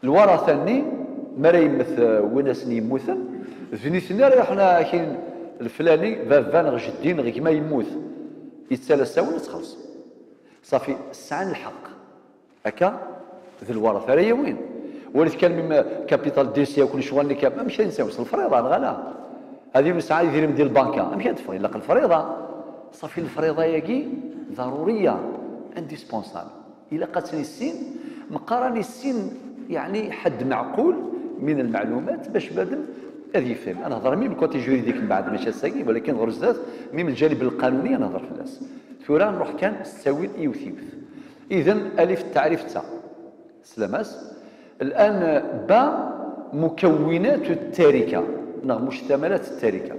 Lwaratha-nni, mi ara yemmet, eh, win asen yemmuten, d nitni ara iruḥen akin leflani, baba neɣ jeddi neɣ gma yemmut. Yettalas-awen ad txellṣem. Ṣafi, sɛan lḥeqq. Akka, d lwaratha ara yawin. Walit kan mim capital D C akk lecɣal-nni kan, amek ay nesɛu s lefriḍa, neɣ ala? Ad yili nesɛa idrimen di lbanka, amek ad teffeɣ? Ilaq lefriḍa. Ṣafi, lefriḍa-agi ḍaruriya, indispensable. Ilaq ad tt-nissin, meqqar ad nissin, yeɛni, ḥedd meɛqul min lmeɛlumat, bac badem ad yefhem. Ad nehḍer mim côté juridique mbeɛd, mačči ass-agi, walakin ɣer zdat, mim lǧanib lqanuni ad nehḍer fell-as. Tura nruḥ kan s ttawil yiwet yiwet. Idan, alif, taɛrift-a. Teslam-as? الآن, ba, مكونات التركة, neɣ مشتملات التركة.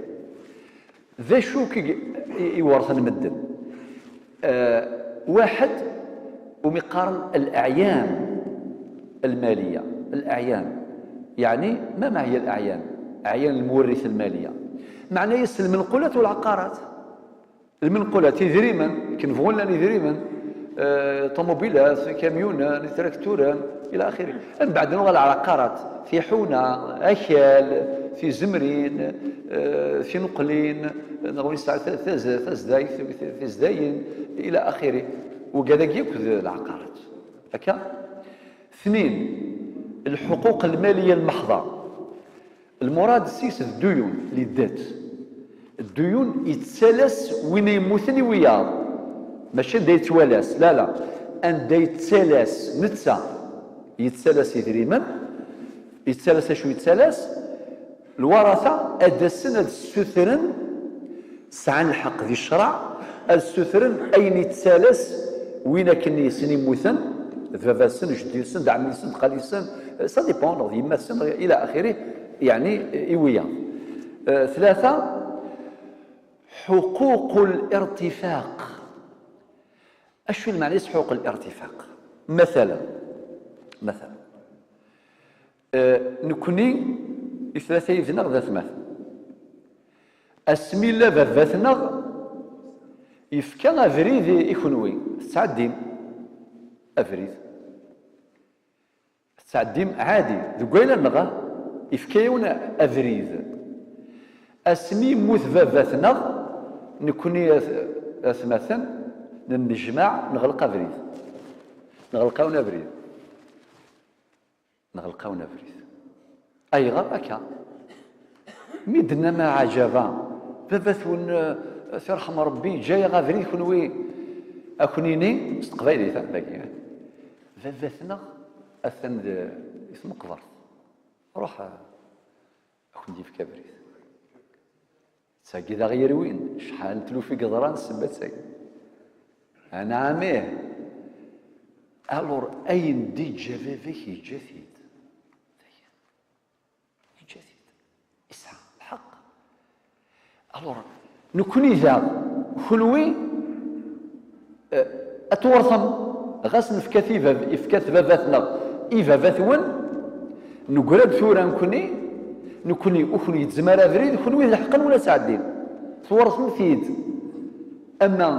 D acu i, i, i iwerten medden? آه، واحد, umi qqaren الأعيان المالية. الأعيان. يعني، ما, ما هي الأعيان؟ أعيان المورث المالية. Meɛna-yas lmenqulat والعقارات. Lmenqulat, idrimen, akken bɣun llan idrimen, eh, ṭumubilat, kamyunen, itrakturen, ila axiri. Mbeɛd nuɣal ɣer lɛaqarat, tiḥuna, akal, tizemrin, eh, tineqlin, neɣ win yesɛa ta-, taz-, tazdayt, tizdayin, ila axiri. Ugad-agi akk d lɛaqarat. Akka? Tnin, الحقوق المالية المحضة. Lmurad seg-s d dduyun, les dettes. Dduyun yettalas win yemmuten i wiyaḍ. Mačči anda yettwalas, la, la. Anda yettalas netta, yettalas idrimen, yettalas acu yettalas? Lwaratha ad d-asen ad ssutren, sɛan lḥeqq di ccreɛ, ad ssutren ayen yettalas win akken i sen-immuten, d baba-tsen, jeddi-tsen, d ɛemmi-tsen, d xali-tsen, ça dépend, neɣ d yemma-tsen, ila axiri, yeɛni, i wiyaḍ. Eh, tlata, حقوق الارتفاق. Acu i lmeɛna-s حقوق الارتفاق? Matala, matala. Eh, nekni, i tlata yid-neɣ d atmaten. Asmi yella baba-tneɣ yefka abrid i, i kenwi, tettɛeddim abrid. Tettɛeddim ɛadi, deg wayla-nneɣ, yefka-yawen abrid. Asmi yemmut baba-tneɣ, nekni at-, atmaten, nennejmaɛ, neɣleq abrid. Neɣleq-awen abrid. Neɣleq-awen abrid. Ayɣer akka? Mi d-nna ma ɛajaba, baba-twen, eh, tirḥem Rebbi, yeǧǧa-yaɣ abrid, kenwi, ad ken-ini s teqbaylit, ah, dagi, eh? Baba-tneɣ atan d, i tmeqbert. Ruḥ, ad kent-yefk abrid. Tagi d aɣ-yerwin, acḥal n tlufi yeḍran ssebba-agi. Anɛam, ih. Alors, ayen d-iǧǧa baba-k, yeǧǧa-t-id. Yeǧǧa-t-id. Yesɛa lḥeqq. Alors, nekkni daɣ, kenwi, eh, ad twertem. Ɣas nefka-t i bab-, yefka-t baba-tneɣ i baba-twen, negra-d tura nekkni, nekkni ur ken-yezzem ara abrid, kenwi d leḥqen wala sɛeddin. Twertem-t-id. Ama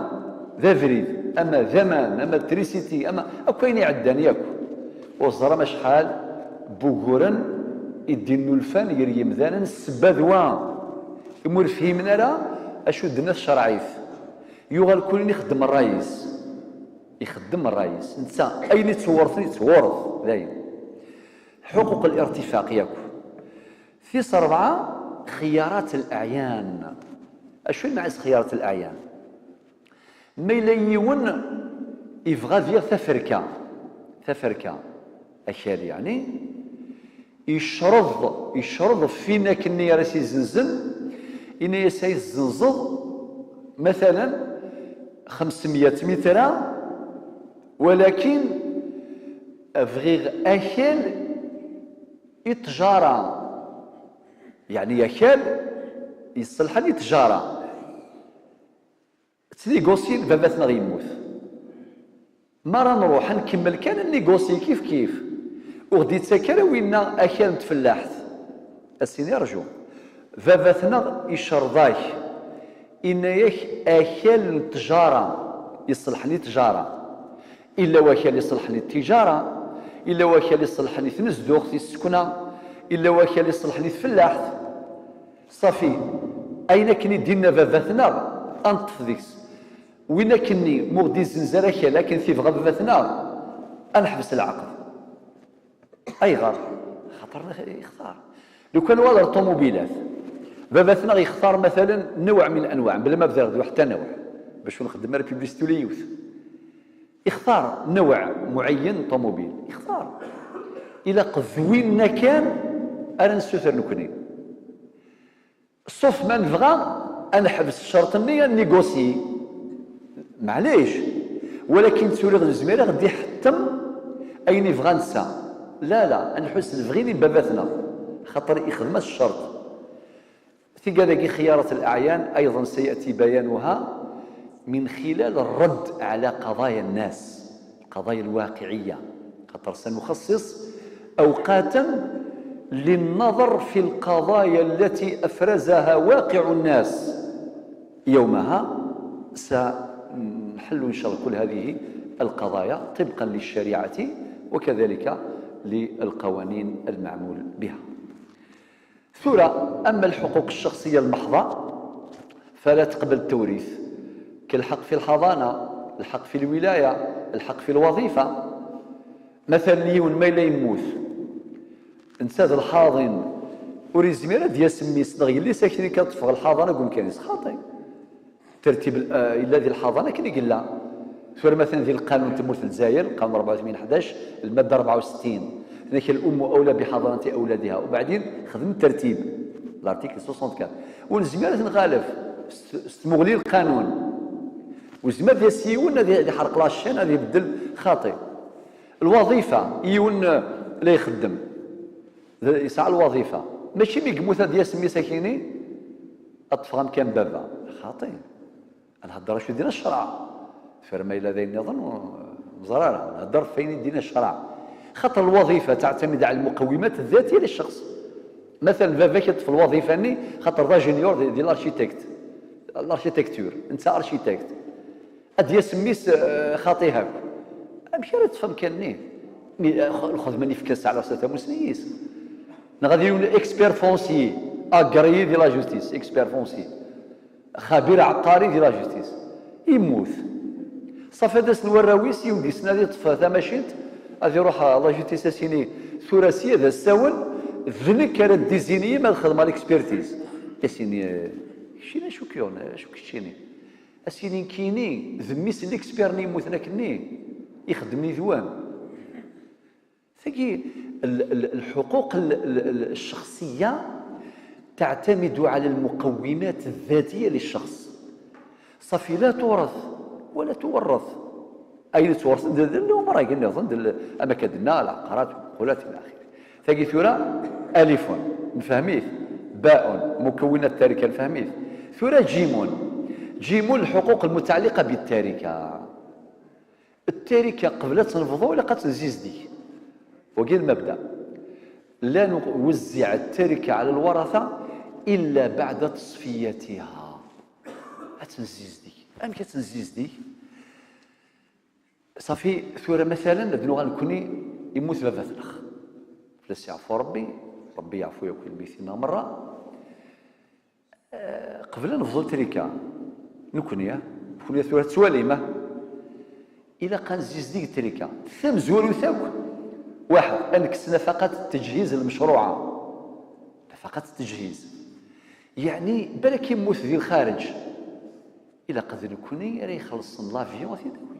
d abrid, ama d aman, ama d trisiti, ama akk ayen iɛeddan yakk. Ur teẓram acḥal n wuguren i d-innulfan gar yimdanen, ssebba d wa. Imi ur fhimen ara acu d-tenna tcerɛit. Yuɣal kulin ixeddem ṛṛay-is. Ixeddem ṛṛay-is. Netta, ayen ittewwṛten, ittewwṛet. Dayen. Ḥuquq al-irtifaq yakk. Tis ṛebɛa, xiyarat al-aɛyan. Acu i lmeɛna-s xiyarat al-aɛyan? Ma yella yiwen yebɣa ad yaɣ taferka, taferka, akal yeɛni, yecreḍ, yecreḍ ɣef win akken ara s-izenzen, ini-as ay tzenzeḍ, matalan, xemsemya mitra, walakin bɣiɣ akal i ṭṭjara, yeɛni akal iṣelḥen i ṭṭjara. Ttnigusyin, baba-tneɣ yemmut. Mi ara nruḥ, ad nkemmel kan ad nigusyi kif kif. Ur ɣ-d-ittak ara winna akal n tfellaḥt. Ad s-tini rju. Baba-tneɣ icerḍ-ak, inna-yak akal n ttjara, iṣelḥen i ttjara. Illa wakal iṣelḥen i ttijara, illa wakal iṣelḥen i tnezduɣt, i tsekna, illa wakal iṣelḥen i tfellaḥt. Ṣafi, ayen akken i d-inna baba-tneɣ, ad neṭṭef deg-s. Win akkenni, ma ur ɣ-d-izzenz ara akal akken t-ibɣa baba-tneɣ, ad neḥbes lɛeqd. Ayɣer? Xaṭer ixtar. Lukan nuɣal ɣer ṭumubilat, baba-tneɣ yextar, matalan, نوع من الأنواع, bla ma bdiɣ d ḥetta نوع, bac ur nxeddem ara publicité ula yiwet. Ixtar نوع معين n ṭumubil. Ixtar. Ilaq d winna kan ara nessuter nekkni. Sauf ma nebɣa ad neḥbes ccerṭ-nni, ad négocier. Maɛlic. Walakin tturiɣ nezmir ad ɣ-d-iḥettem ayen ibɣa netta. La, la, ad nḥuss lebɣi n baba-tneɣ. Xaṭer ixdem-as ccerṭ. Tigad-agi خيارات الأعيان أيضا سيأتي بيانها من خلال الرد على قضايا الناس، القضايا الواقعية، خاطر سنخصص أوقاتا للنظر في القضايا التي أفرزها واقع الناس. يومها سنحل إن شاء الله كل هذه القضايا طبقا للشريعة وكذلك للقوانين المعمول بها. Tura, أما الحقوق الشخصية المحضة فلا تقبل التوريث، كالحق في الحضانة، الحق في الولاية، الحق في الوظيفة. Matalan, yiwen ma yella yemmut, netta d lḥaḍin, ur yezmir ad d-yas mmi-s neɣ yelli-s akken ad teffeɣ lḥaḍana deg umkan-is, xaṭi. Tertib, eh, yella di lḥaḍana akken i yella. Tura matalan di lqanun n tmurt n Lezzayer, lqanun rebɛa u tmanyin ḥdac, lmadda rebɛa u settin, tenna-k الأم أولى بحضانة أولادها. Ubeɛdin xedmen tertib, l'article soixante-quatre. Ur nezmir ad t-nɣalef s, s tmuɣli n lqanun. Ur yezmir ad d-yas yiwen ad y-, ad iḥerq la chaîne, ad ibeddel, xaṭi. Lwaḍifa, yiwen, eh, la ixeddem, d-, yesɛa lwaḍifa. Mačči mi yemmut ad d-yas mmi-s akini, ad ṭṭfeɣ amkan baba. Xaṭi. Ad nhedder acu i d-yenna ccreɛ. Tura ma yella d ayen nniḍen, ur neẓra ara. Nhedder ɣef wayen i d-yenna ccreɛ. Xaṭer lwaḍifa تعتمد على المقومات الذاتية للشخص. Matalan, baba-k yeṭṭef lwaḍifa-nni xaṭer d ingénieur di, di l'architecte. L'architecture. Netta architecte. Ad d-yas mmi-s, eh, xaṭi akk. Amek ara teṭṭef amkan-nni? Mi, eh, lxedma-nni yefka-as ɛla ɣas tamussni-is. Neɣ ad yiwen expert foncier, agréé di la justice, expert foncier. Xabir ɛeqqari di la justice. Yemmut. Ṣafi ad asen warraw-is, yiwen deg-sen ad yeṭṭef tamacint, ad iruḥ ɣer la justice, ad s-yini, tura sya d asawen, d nekk ara d-izini ma ad xedmeɣ l'expertise. Ad s-yini, eh, keččini acu k-yuɣen, acu keččini? Ad s-yini nekkini, d mmi-s n l'expert-nni yemmuten akkenni, ixeddmen yid-wen. Tagi, ال- ال- الحقوق ال- ال- ال- الشخصية تعتمد على المقومات الذاتية للشخص. صافي، لا تورث ولا تورث. أين تورث؟ د- د- الأمور هاي قلنا أظن دل- أما كدنا العقارات والمقولات إلى آخره. Tagi tura ألف، نفهميت. باء، مكونات التركة، نفهميت. Tura جيم، جيم الحقوق المتعلقة بالتركة. التركة قبل تنفضو ولا قد تنزيزدك؟ وقيل المبدأ: لا نوزع التركة على الورثة إلا بعد تصفيتها. أتنزيزدك. أمك أتنزيزدك؟ صافي، ثورة مثلا ندنو غنكوني يموت بابا ثلخ. فلا سيعفو ربي، ربي يعفو يا كل ميتين مرة. قبل نفضل تريكا، نكوني، نكوني ثورة تواليمة. إلا قان زيزديك تريكا، ثم زورو ثاك. واحد، أنك نفقات التجهيز المشروعة. نفقات التجهيز. يعني، بالك يموت ذي الخارج. إلا قد نكوني، راه يخلص لافيون في داوي.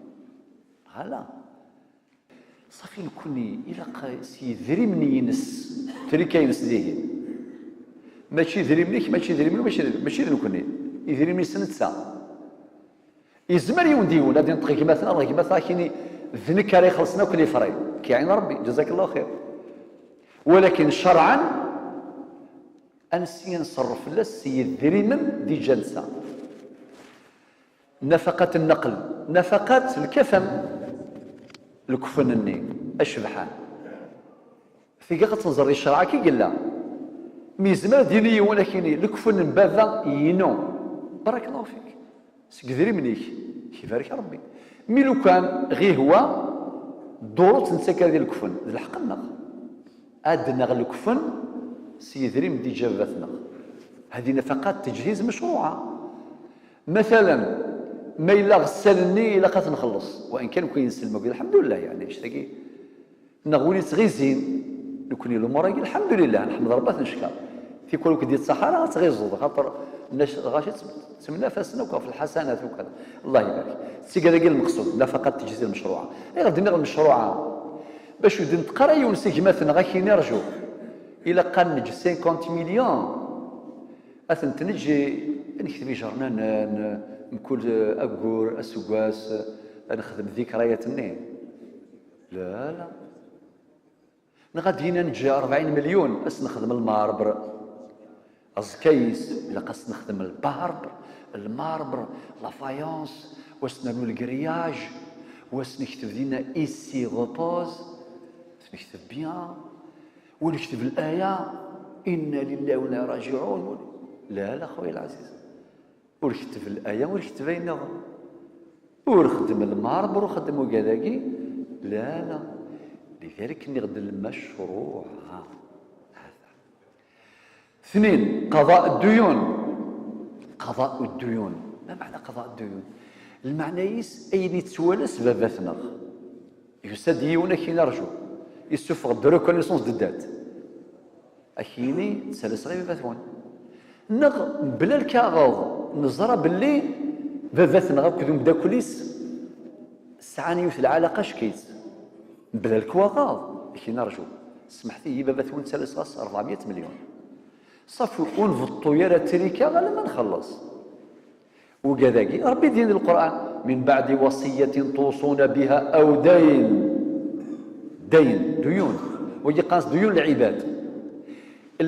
Voilà. صافي نكوني إلا ق- سي دريمني ينس، تريكا ينس ديهي. ماشي دريمنيك، ماشي دريمني، ماشي دريمني، ماشي دريمني. يدريمني سنتسا. يزمر يون ديون، هذه نطق جماعتنا، الله جماعتنا كيني ذنك راه يخلصنا كل يفري. كي عين ربي، جزاك الله خير. ولكن شرعا، أنسي نصرف لا سي دريمن دي جنسة. نفقة النقل، نفقة الكفن، الكفن الني، الشبحان. ثقة تنظر الشرع كي قال لا. ميزمر ديني ولكن الكفن بابا ينو. بارك الله فيك. سقدري منيك. يبارك ربي. مي لو كان غي هو دورو تنسكر ديال الكفن، ذ الحق النغ. أدنغ الكفن سيدري مدي جابتنا. هذه نفقات تجهيز مشروعة. مثلا، ما إلا غسالني إلا قات نخلص، وإن كان كوين سلمك، الحمد لله، يعني، اشتكي. نغولي تغيزين، نكوني الأمور، الحمد لله، نحمد ربي، نشكر. في كل وقت ديال الصحراء، تغيزو، خاطر الناس غاشي تم-، تمنافسنا وكا في الحسنات وكذا. الله يبارك. سيقا داك المقصود، نفقات تجهيز المشروع. إيه، غدينا المشروع. باش ودن تقرا يونس جماثنا غاكي نرجو. إلا قال نجي cinquante millions، أثن تنجي نكتب جرنان، ن-، نكل أقور، أسواس، نخدم ذكريات النين. لا، لا. نغادينا نجي أربعين مليون، أس نخدم الماربر. أزكيس، إلا قاس نخدم الباربر، الماربر، لا فايونس، واس نعملو الكرياج، واس نكتب دينا إيسي غوبوز، نكتب بيان، ونكتب الآية: "إنا لله وإنا راجعون". لا، لا، خويا العزيز. ور كتب الآية، ور كتب أين نظر. ور خدم الماربر، ور خدم وكذاكي. لا، لا. لذلك نغد المشروع. ها. هذا. اثنين، قضاء الديون. قضاء الديون. ما معنى قضاء الديون؟ المعنى يس أين يتسوالس باباتنا. يسد يونك ينرجو. يسوفغ de reconnaissance de dette. Akini, tessales ɣer baba-twen. Neɣ, mebla lkaɣeḍ, neẓra belli baba-tneɣ akked umeddakel-is sɛan yiwet lɛalaqa ckkit. Mebla lekwaɣeḍ, akini rju. Smeḥt-iyi, baba-twen ttales ɣas ṛebɛemya melyun. Ṣafi, ur nbeṭṭu ara ttrika alamma nxelleṣ. Ugad-agi, Ṛebbi din di Lqur'an: "من بعد وصية توصون بها أو دين". Dayn, duyun. Wagi qqaren-as duyun lɛibad.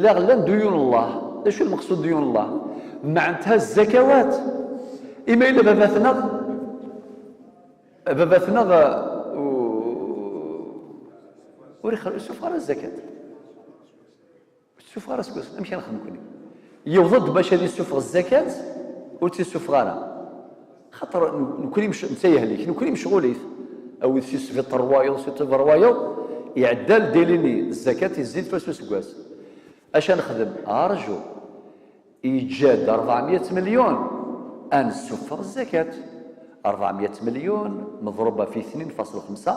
Lliɣ llan duyun Allah. D acu lmeqsud duyun Allah? Meɛnetha zzakawat. Ima yella baba-tneɣ, baba-tneɣ, uh, u-, ur ixer-, ur isuffeɣ ara zzakat. Ur tt-isuffeɣ ara seg wass, amek ara nexdem nekkni? Yewweḍ-d bac ad isuffeɣ zzakat, ur tt-isuffeɣ ara. Xaṭer nekkni mec-, netta yehlik, nekkni mecɣulit. Awid si sbiṭer wayeḍ, si ṭibber wayeḍ, iɛedda ldili-nni, zzakat izzin fell-as useggas. Acu ara nexdem? Arju. Yeǧǧa-d ṛebɛemya melyun, ad nsuffeɣ zzakat. Ṛebɛemya melyun مضروبة في اثنين فاصل خمسة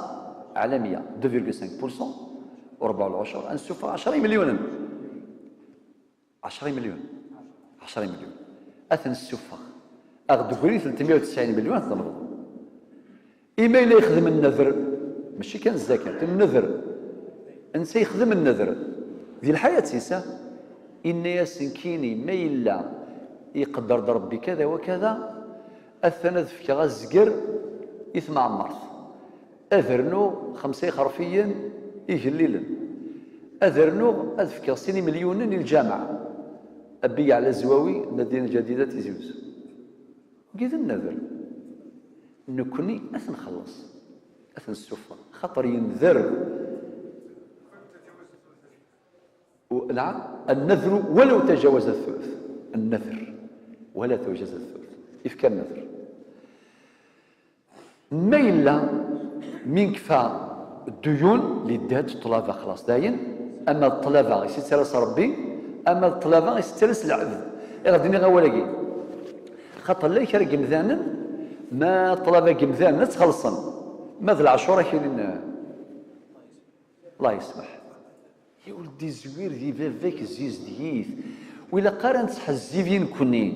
على مية، deux virgule cinq pour cent، وربع العشر، ad nsuffeɣ ɛecṛa imelyunen. عشرة مليون. عشرة مليون. Ad ten-nsuffeɣ. Ad ɣ-d-grin ثلاثمية وتسعين مليون ad ten-nbḍu. Ima yella yexdem nnedr, mačči kan zzakat, nnedr. Netta yexdem nnedr di lḥayat-is, ah, inna-yas: "Nekkini, ma yella iqedder-d Rebbi kada wa kada, atan ad fkeɣ azger i tmeɛmert, ad rnuɣ xemsa ixerfiyen igellilen, ad rnuɣ ad fkeɣ sin imelyunen i lǧameɛ." Abbi Yeɛla Zwawi, Madina Ǧadida, Tizi Wezzu. Wagi d nnedr. Nekkni ad t-nxelleṣ, ad t-nessufeɣ, xaṭer yendeṛ. نعم، النذر ولو تجاوز الثلث. النذر ولا تجاوز الثلث. Yefka nnedr. Ma yella mi nekfa dduyun, les dettes, ṭṭlaba, xlaṣ dayen, ama d ṭṭlaba i s-yettalas Rebbi, ama d ṭṭlaba i s-yettalas lɛebd. Iɣ d-nniɣ awal-agi. Xaṭer llan kra n yemdanen, ma ṭṭlaba n yemdanen ad tt-xellṣen, ma d leɛcur ad k-inin, Allah yesmeḥ. Ur d-izwir di baba-k zizdeɣ-it. Ur ilaq ara nettḥezzib i nekkni.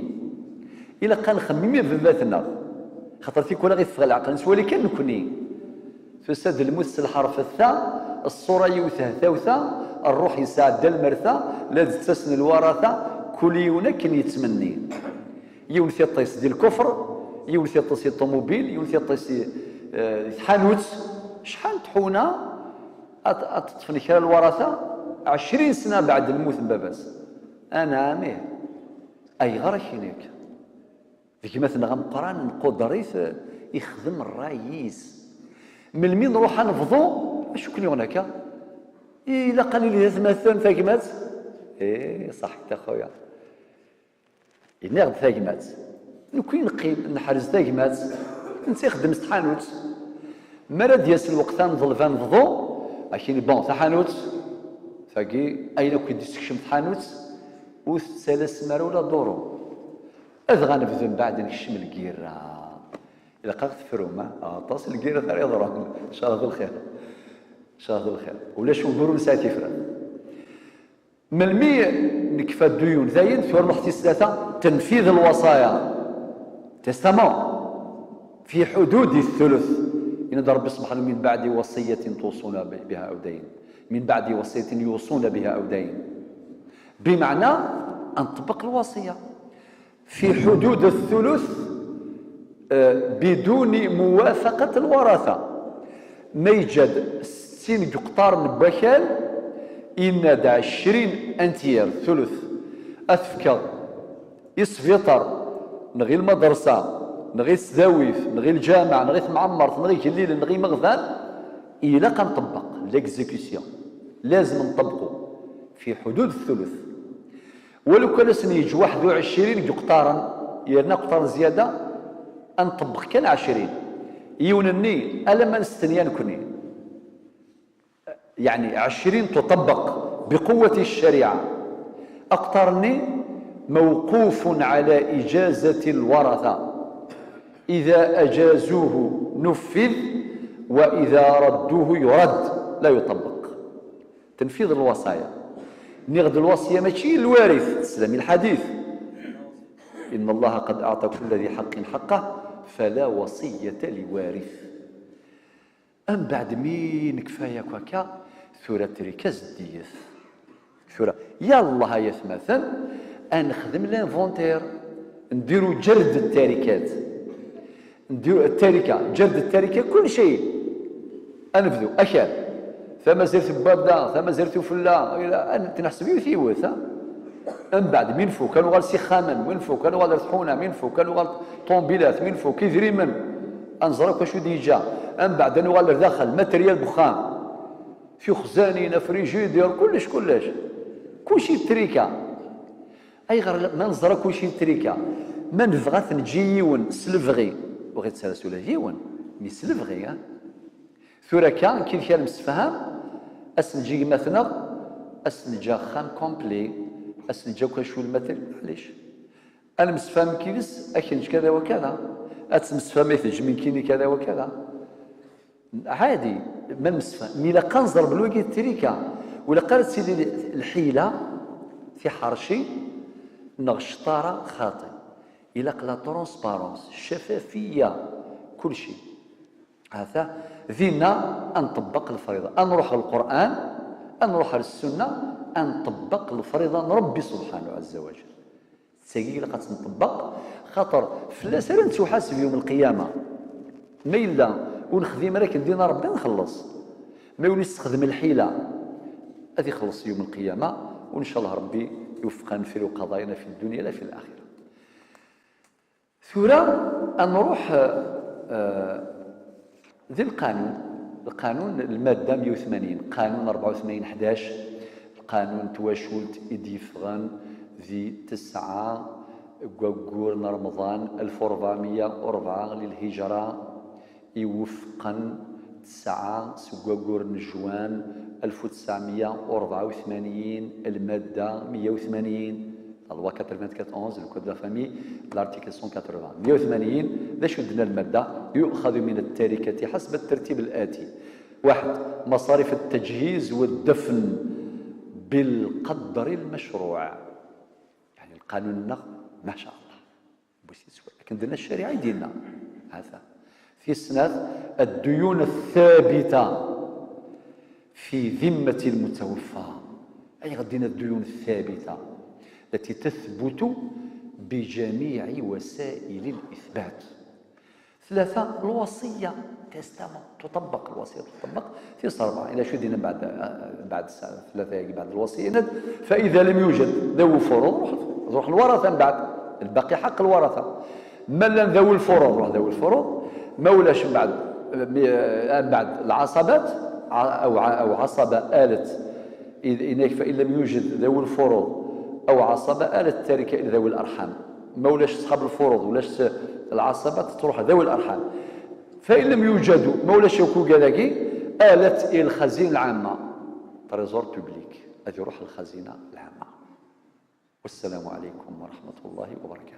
Ilaq ad nxemmem i baba-tneɣ. Xaṭer tikwal ad ɣ-teffeɣ leɛqel, nettwali kan nekkni. Tusa-d lmut s lḥerf ta, ṣṣura yiwet hehtawta, ṛṛuḥ yesɛedda lmerta, la d-ttasen lwarata, kul yiwen akken yettmenni. Yiwen tiṭ-is di lkufr, yiwen tiṭ-is i ṭumubil, yiwen tiṭ-is i, eh, tḥanut. Acḥal n tḥuna ad, ad teṭṭfen kra lwarata, ɛecrin sna beɛd lmut n baba-s. Anɛam, ih. Ayɣer akken akka? D gma-tneɣ ameqqran, nquder-it, ixdem ṛṛay-is. Melmi nruḥ ad nebḍu, acu ken-yuɣen akka? Ilaq ad nili d atmaten, tagmat? Ih, ṣaḥit a xuya. Yenna-ɣ-d tagmat. Nekkni neqqim, neḥrez tagmat, netta ixeddem s tḥanut. Mi ara d-yas lweqt ad neḍleb ad nebḍu, akin, bon, taḥanut, tagi, ayen akk i d-issekcem tḥanut, ur tettalasem ara ula duru. Adɣa nebdu mbeɛd nekcem lgirra. Ilaq ad ɣ-tefrum, ha? Aṭas n lgirrat ara yeḍrun. Ncallah d lxir. Ncallah d lxir. Ulac ugur ur nesɛi tifrat. Melmi nekfa dduyun, dayen, tura nruḥ tis tlata, تنفيذ الوصايا. Testament. في حدود الثلث. Yenna-d Rebbi subḥanahu: "من بعد وصية توصون بها أو دين". من بعد وصية يوصون بها أو دين. بمعنى أن نطبق الوصية. في حدود الثلث، آه، بدون موافقة الورثة. Ma yeǧǧa-d settin n yeqṭaren n wakal, yenna-d ɛecrin entier, thuluth, ad t-fkeɣ i sbiṭar, neɣ i lmadrasa, neɣ i tesdawit, neɣ i lǧameɛ, neɣ i temɛemmert, neɣ igellilen, neɣ imeɣban, ilaq ad nṭebbeq, l'exécution. Lazem nṭebqu في حدود الثلث. Walu kan ad sen-yeǧǧ waḥed u ɛecrin n yeqṭaren, yerna aqṭar n zzyada, ad nṭebbeq kan ɛecrin. Yiwen-nni, alamma nestenya nekkni. Yeɛni, ɛecrin تطبق بقوة الشريعة. Aqṭar-nni موقوف على إجازة الورثة. إذا أجازوه نفذ، وإذا ردوه يرد، لا يطبق. تنفيذ الوصايا. Nniɣ-d lwasiya mačči n lwarit, teslam i lḥadit. إن الله قد أعطى كل ذي حق حقه فلا وصية لوارث. Mbeɛd mi nekfa yakk akka, tura trika zeddiget. Tura, ya Allah ay atmaten, ad nexdem l'inventaire, ndiru ǧerd n tarikat. Ndiru ttarika, ǧerd n ttarika, kulci. Ad nebdu, akal. Tamazirt n baba, tamazirt ufella, ila, ad t-neḥseb yiwet yiwet, ha? Mbeɛd, mi nfuk, ad nuɣal s ixxamen, mi nfuk, ad nuɣal ar tḥuna, mi nfuk, ad nuɣal ṭṭumbilat, mi nfuk, idrimen. Ad nẓer akk acu d-yeǧǧa. Mbeɛd, ad nuɣal ar daxel, matériel n uxxam. Tixzanin, afrijidir, kullec, kullec. Kulci d ttrika. Ayɣer la-, ma neẓra kulci d ttrika, ma nebɣa ad t-neǧǧ i yiwen s lebɣi, ur ɣ-ittalas ula d yiwen, mi s lebɣi, ah? Tura akka, nekki d kra nemsefham, ad s-neǧǧ i gma-tneɣ, ad s-neǧǧ axxam complet, ad s-neǧǧ akk acu lmater, maɛlic. Ad nemsefham nekk yid-s, ad k-neǧǧ kada wa kada, ad temsefham i teǧǧ nekkini kada wa kada. Ɛadi, ma nemsefham, mi ilaq ad nẓer belli wagi d ttrika, ur ilaq ara ad tili lḥila, tiḥerci, neɣ cṭara xaṭi. Ilaq la transparence, ccafafiya, kulci. Hata, dinna ad nṭebbeq lefriḍa. Ad nruḥ ɣer Lqur'an, Ad nruḥ ar ssunna, ad nṭebbeq lefriḍa n Ṛebbi subḥanahu ɛazza wa jal. D tagi ilaq ad tt-nṭebbeq, xaṭer fell-as ara nettwaḥaseb yawm lqiyama. Ma yella ur nexdim ara akken dina Ṛebbi, nxelleṣ. Ma yella ur nessexdem lḥila, ad ixelleṣ yawm lqiyama. Wa ncallah Ṛebbi iweffeq-aneɣ fi lqaḍaya-nna fi ddunya la fi laxira. Tura ad nruḥ, eh, di lqanun, lqanun, lmadda meyya u tmanyin, qanun rebɛa u tmanyin ḥdac, lqanun n twacult i d-yeffɣen di tesɛa deg waggur n Remḍan alef u rebɛemya u rebɛa lilhijra, iweffqen tesɛa seg waggur n Jwan alef u tesɛemya u rebɛa u tmanyin, lmadda meyya u tmanyin, la loi quatre-vingt-quatorze, le code de la famille, l'article cent quatre-vingts. Meyya u tmanyin, d acu d-tenna lmadda? يؤخذ من التركة حسب الترتيب الآتي. واحد، مصاريف التجهيز والدفن بالقدر المشروع. يعني القانون نغ، ما شاء الله. بوسيسوي. لكن درنا الشريعة يدينا. هذا. في سنة الديون الثابتة في ذمة المتوفى. أي غدينا الديون الثابتة التي تثبت بجميع وسائل الإثبات. ثلاثة، الوصية، تستمر، تطبق الوصية، تطبق في صربة. إلى شو دينا بعد، بعد الساعة ثلاثة، بعد الوصية، ند-، فإذا لم يوجد ذوي فروض، روح، روح الورثة من بعد. الباقي حق الورثة. ما لم ذوي الفروض، روح ذوي الفروض. ما ولاش من بعد، من بعد العصبات، ع-، أو ع-، أو عصبة آلت. إذ-، إنك فإن لم يوجد ذوي الفروض أو عصبة، آلت التركة إلى ذوي الأرحام. ما ولاش أصحاب الفروض، ولاش العصبة، تروح ذوي الأرحام. فإن لم يوجدوا، ما ولاش يكون كذاكي، آلت إلى الخزينة العامة، trésor public، هذه يروح الخزينة العامة. والسلام عليكم ورحمة الله وبركاته.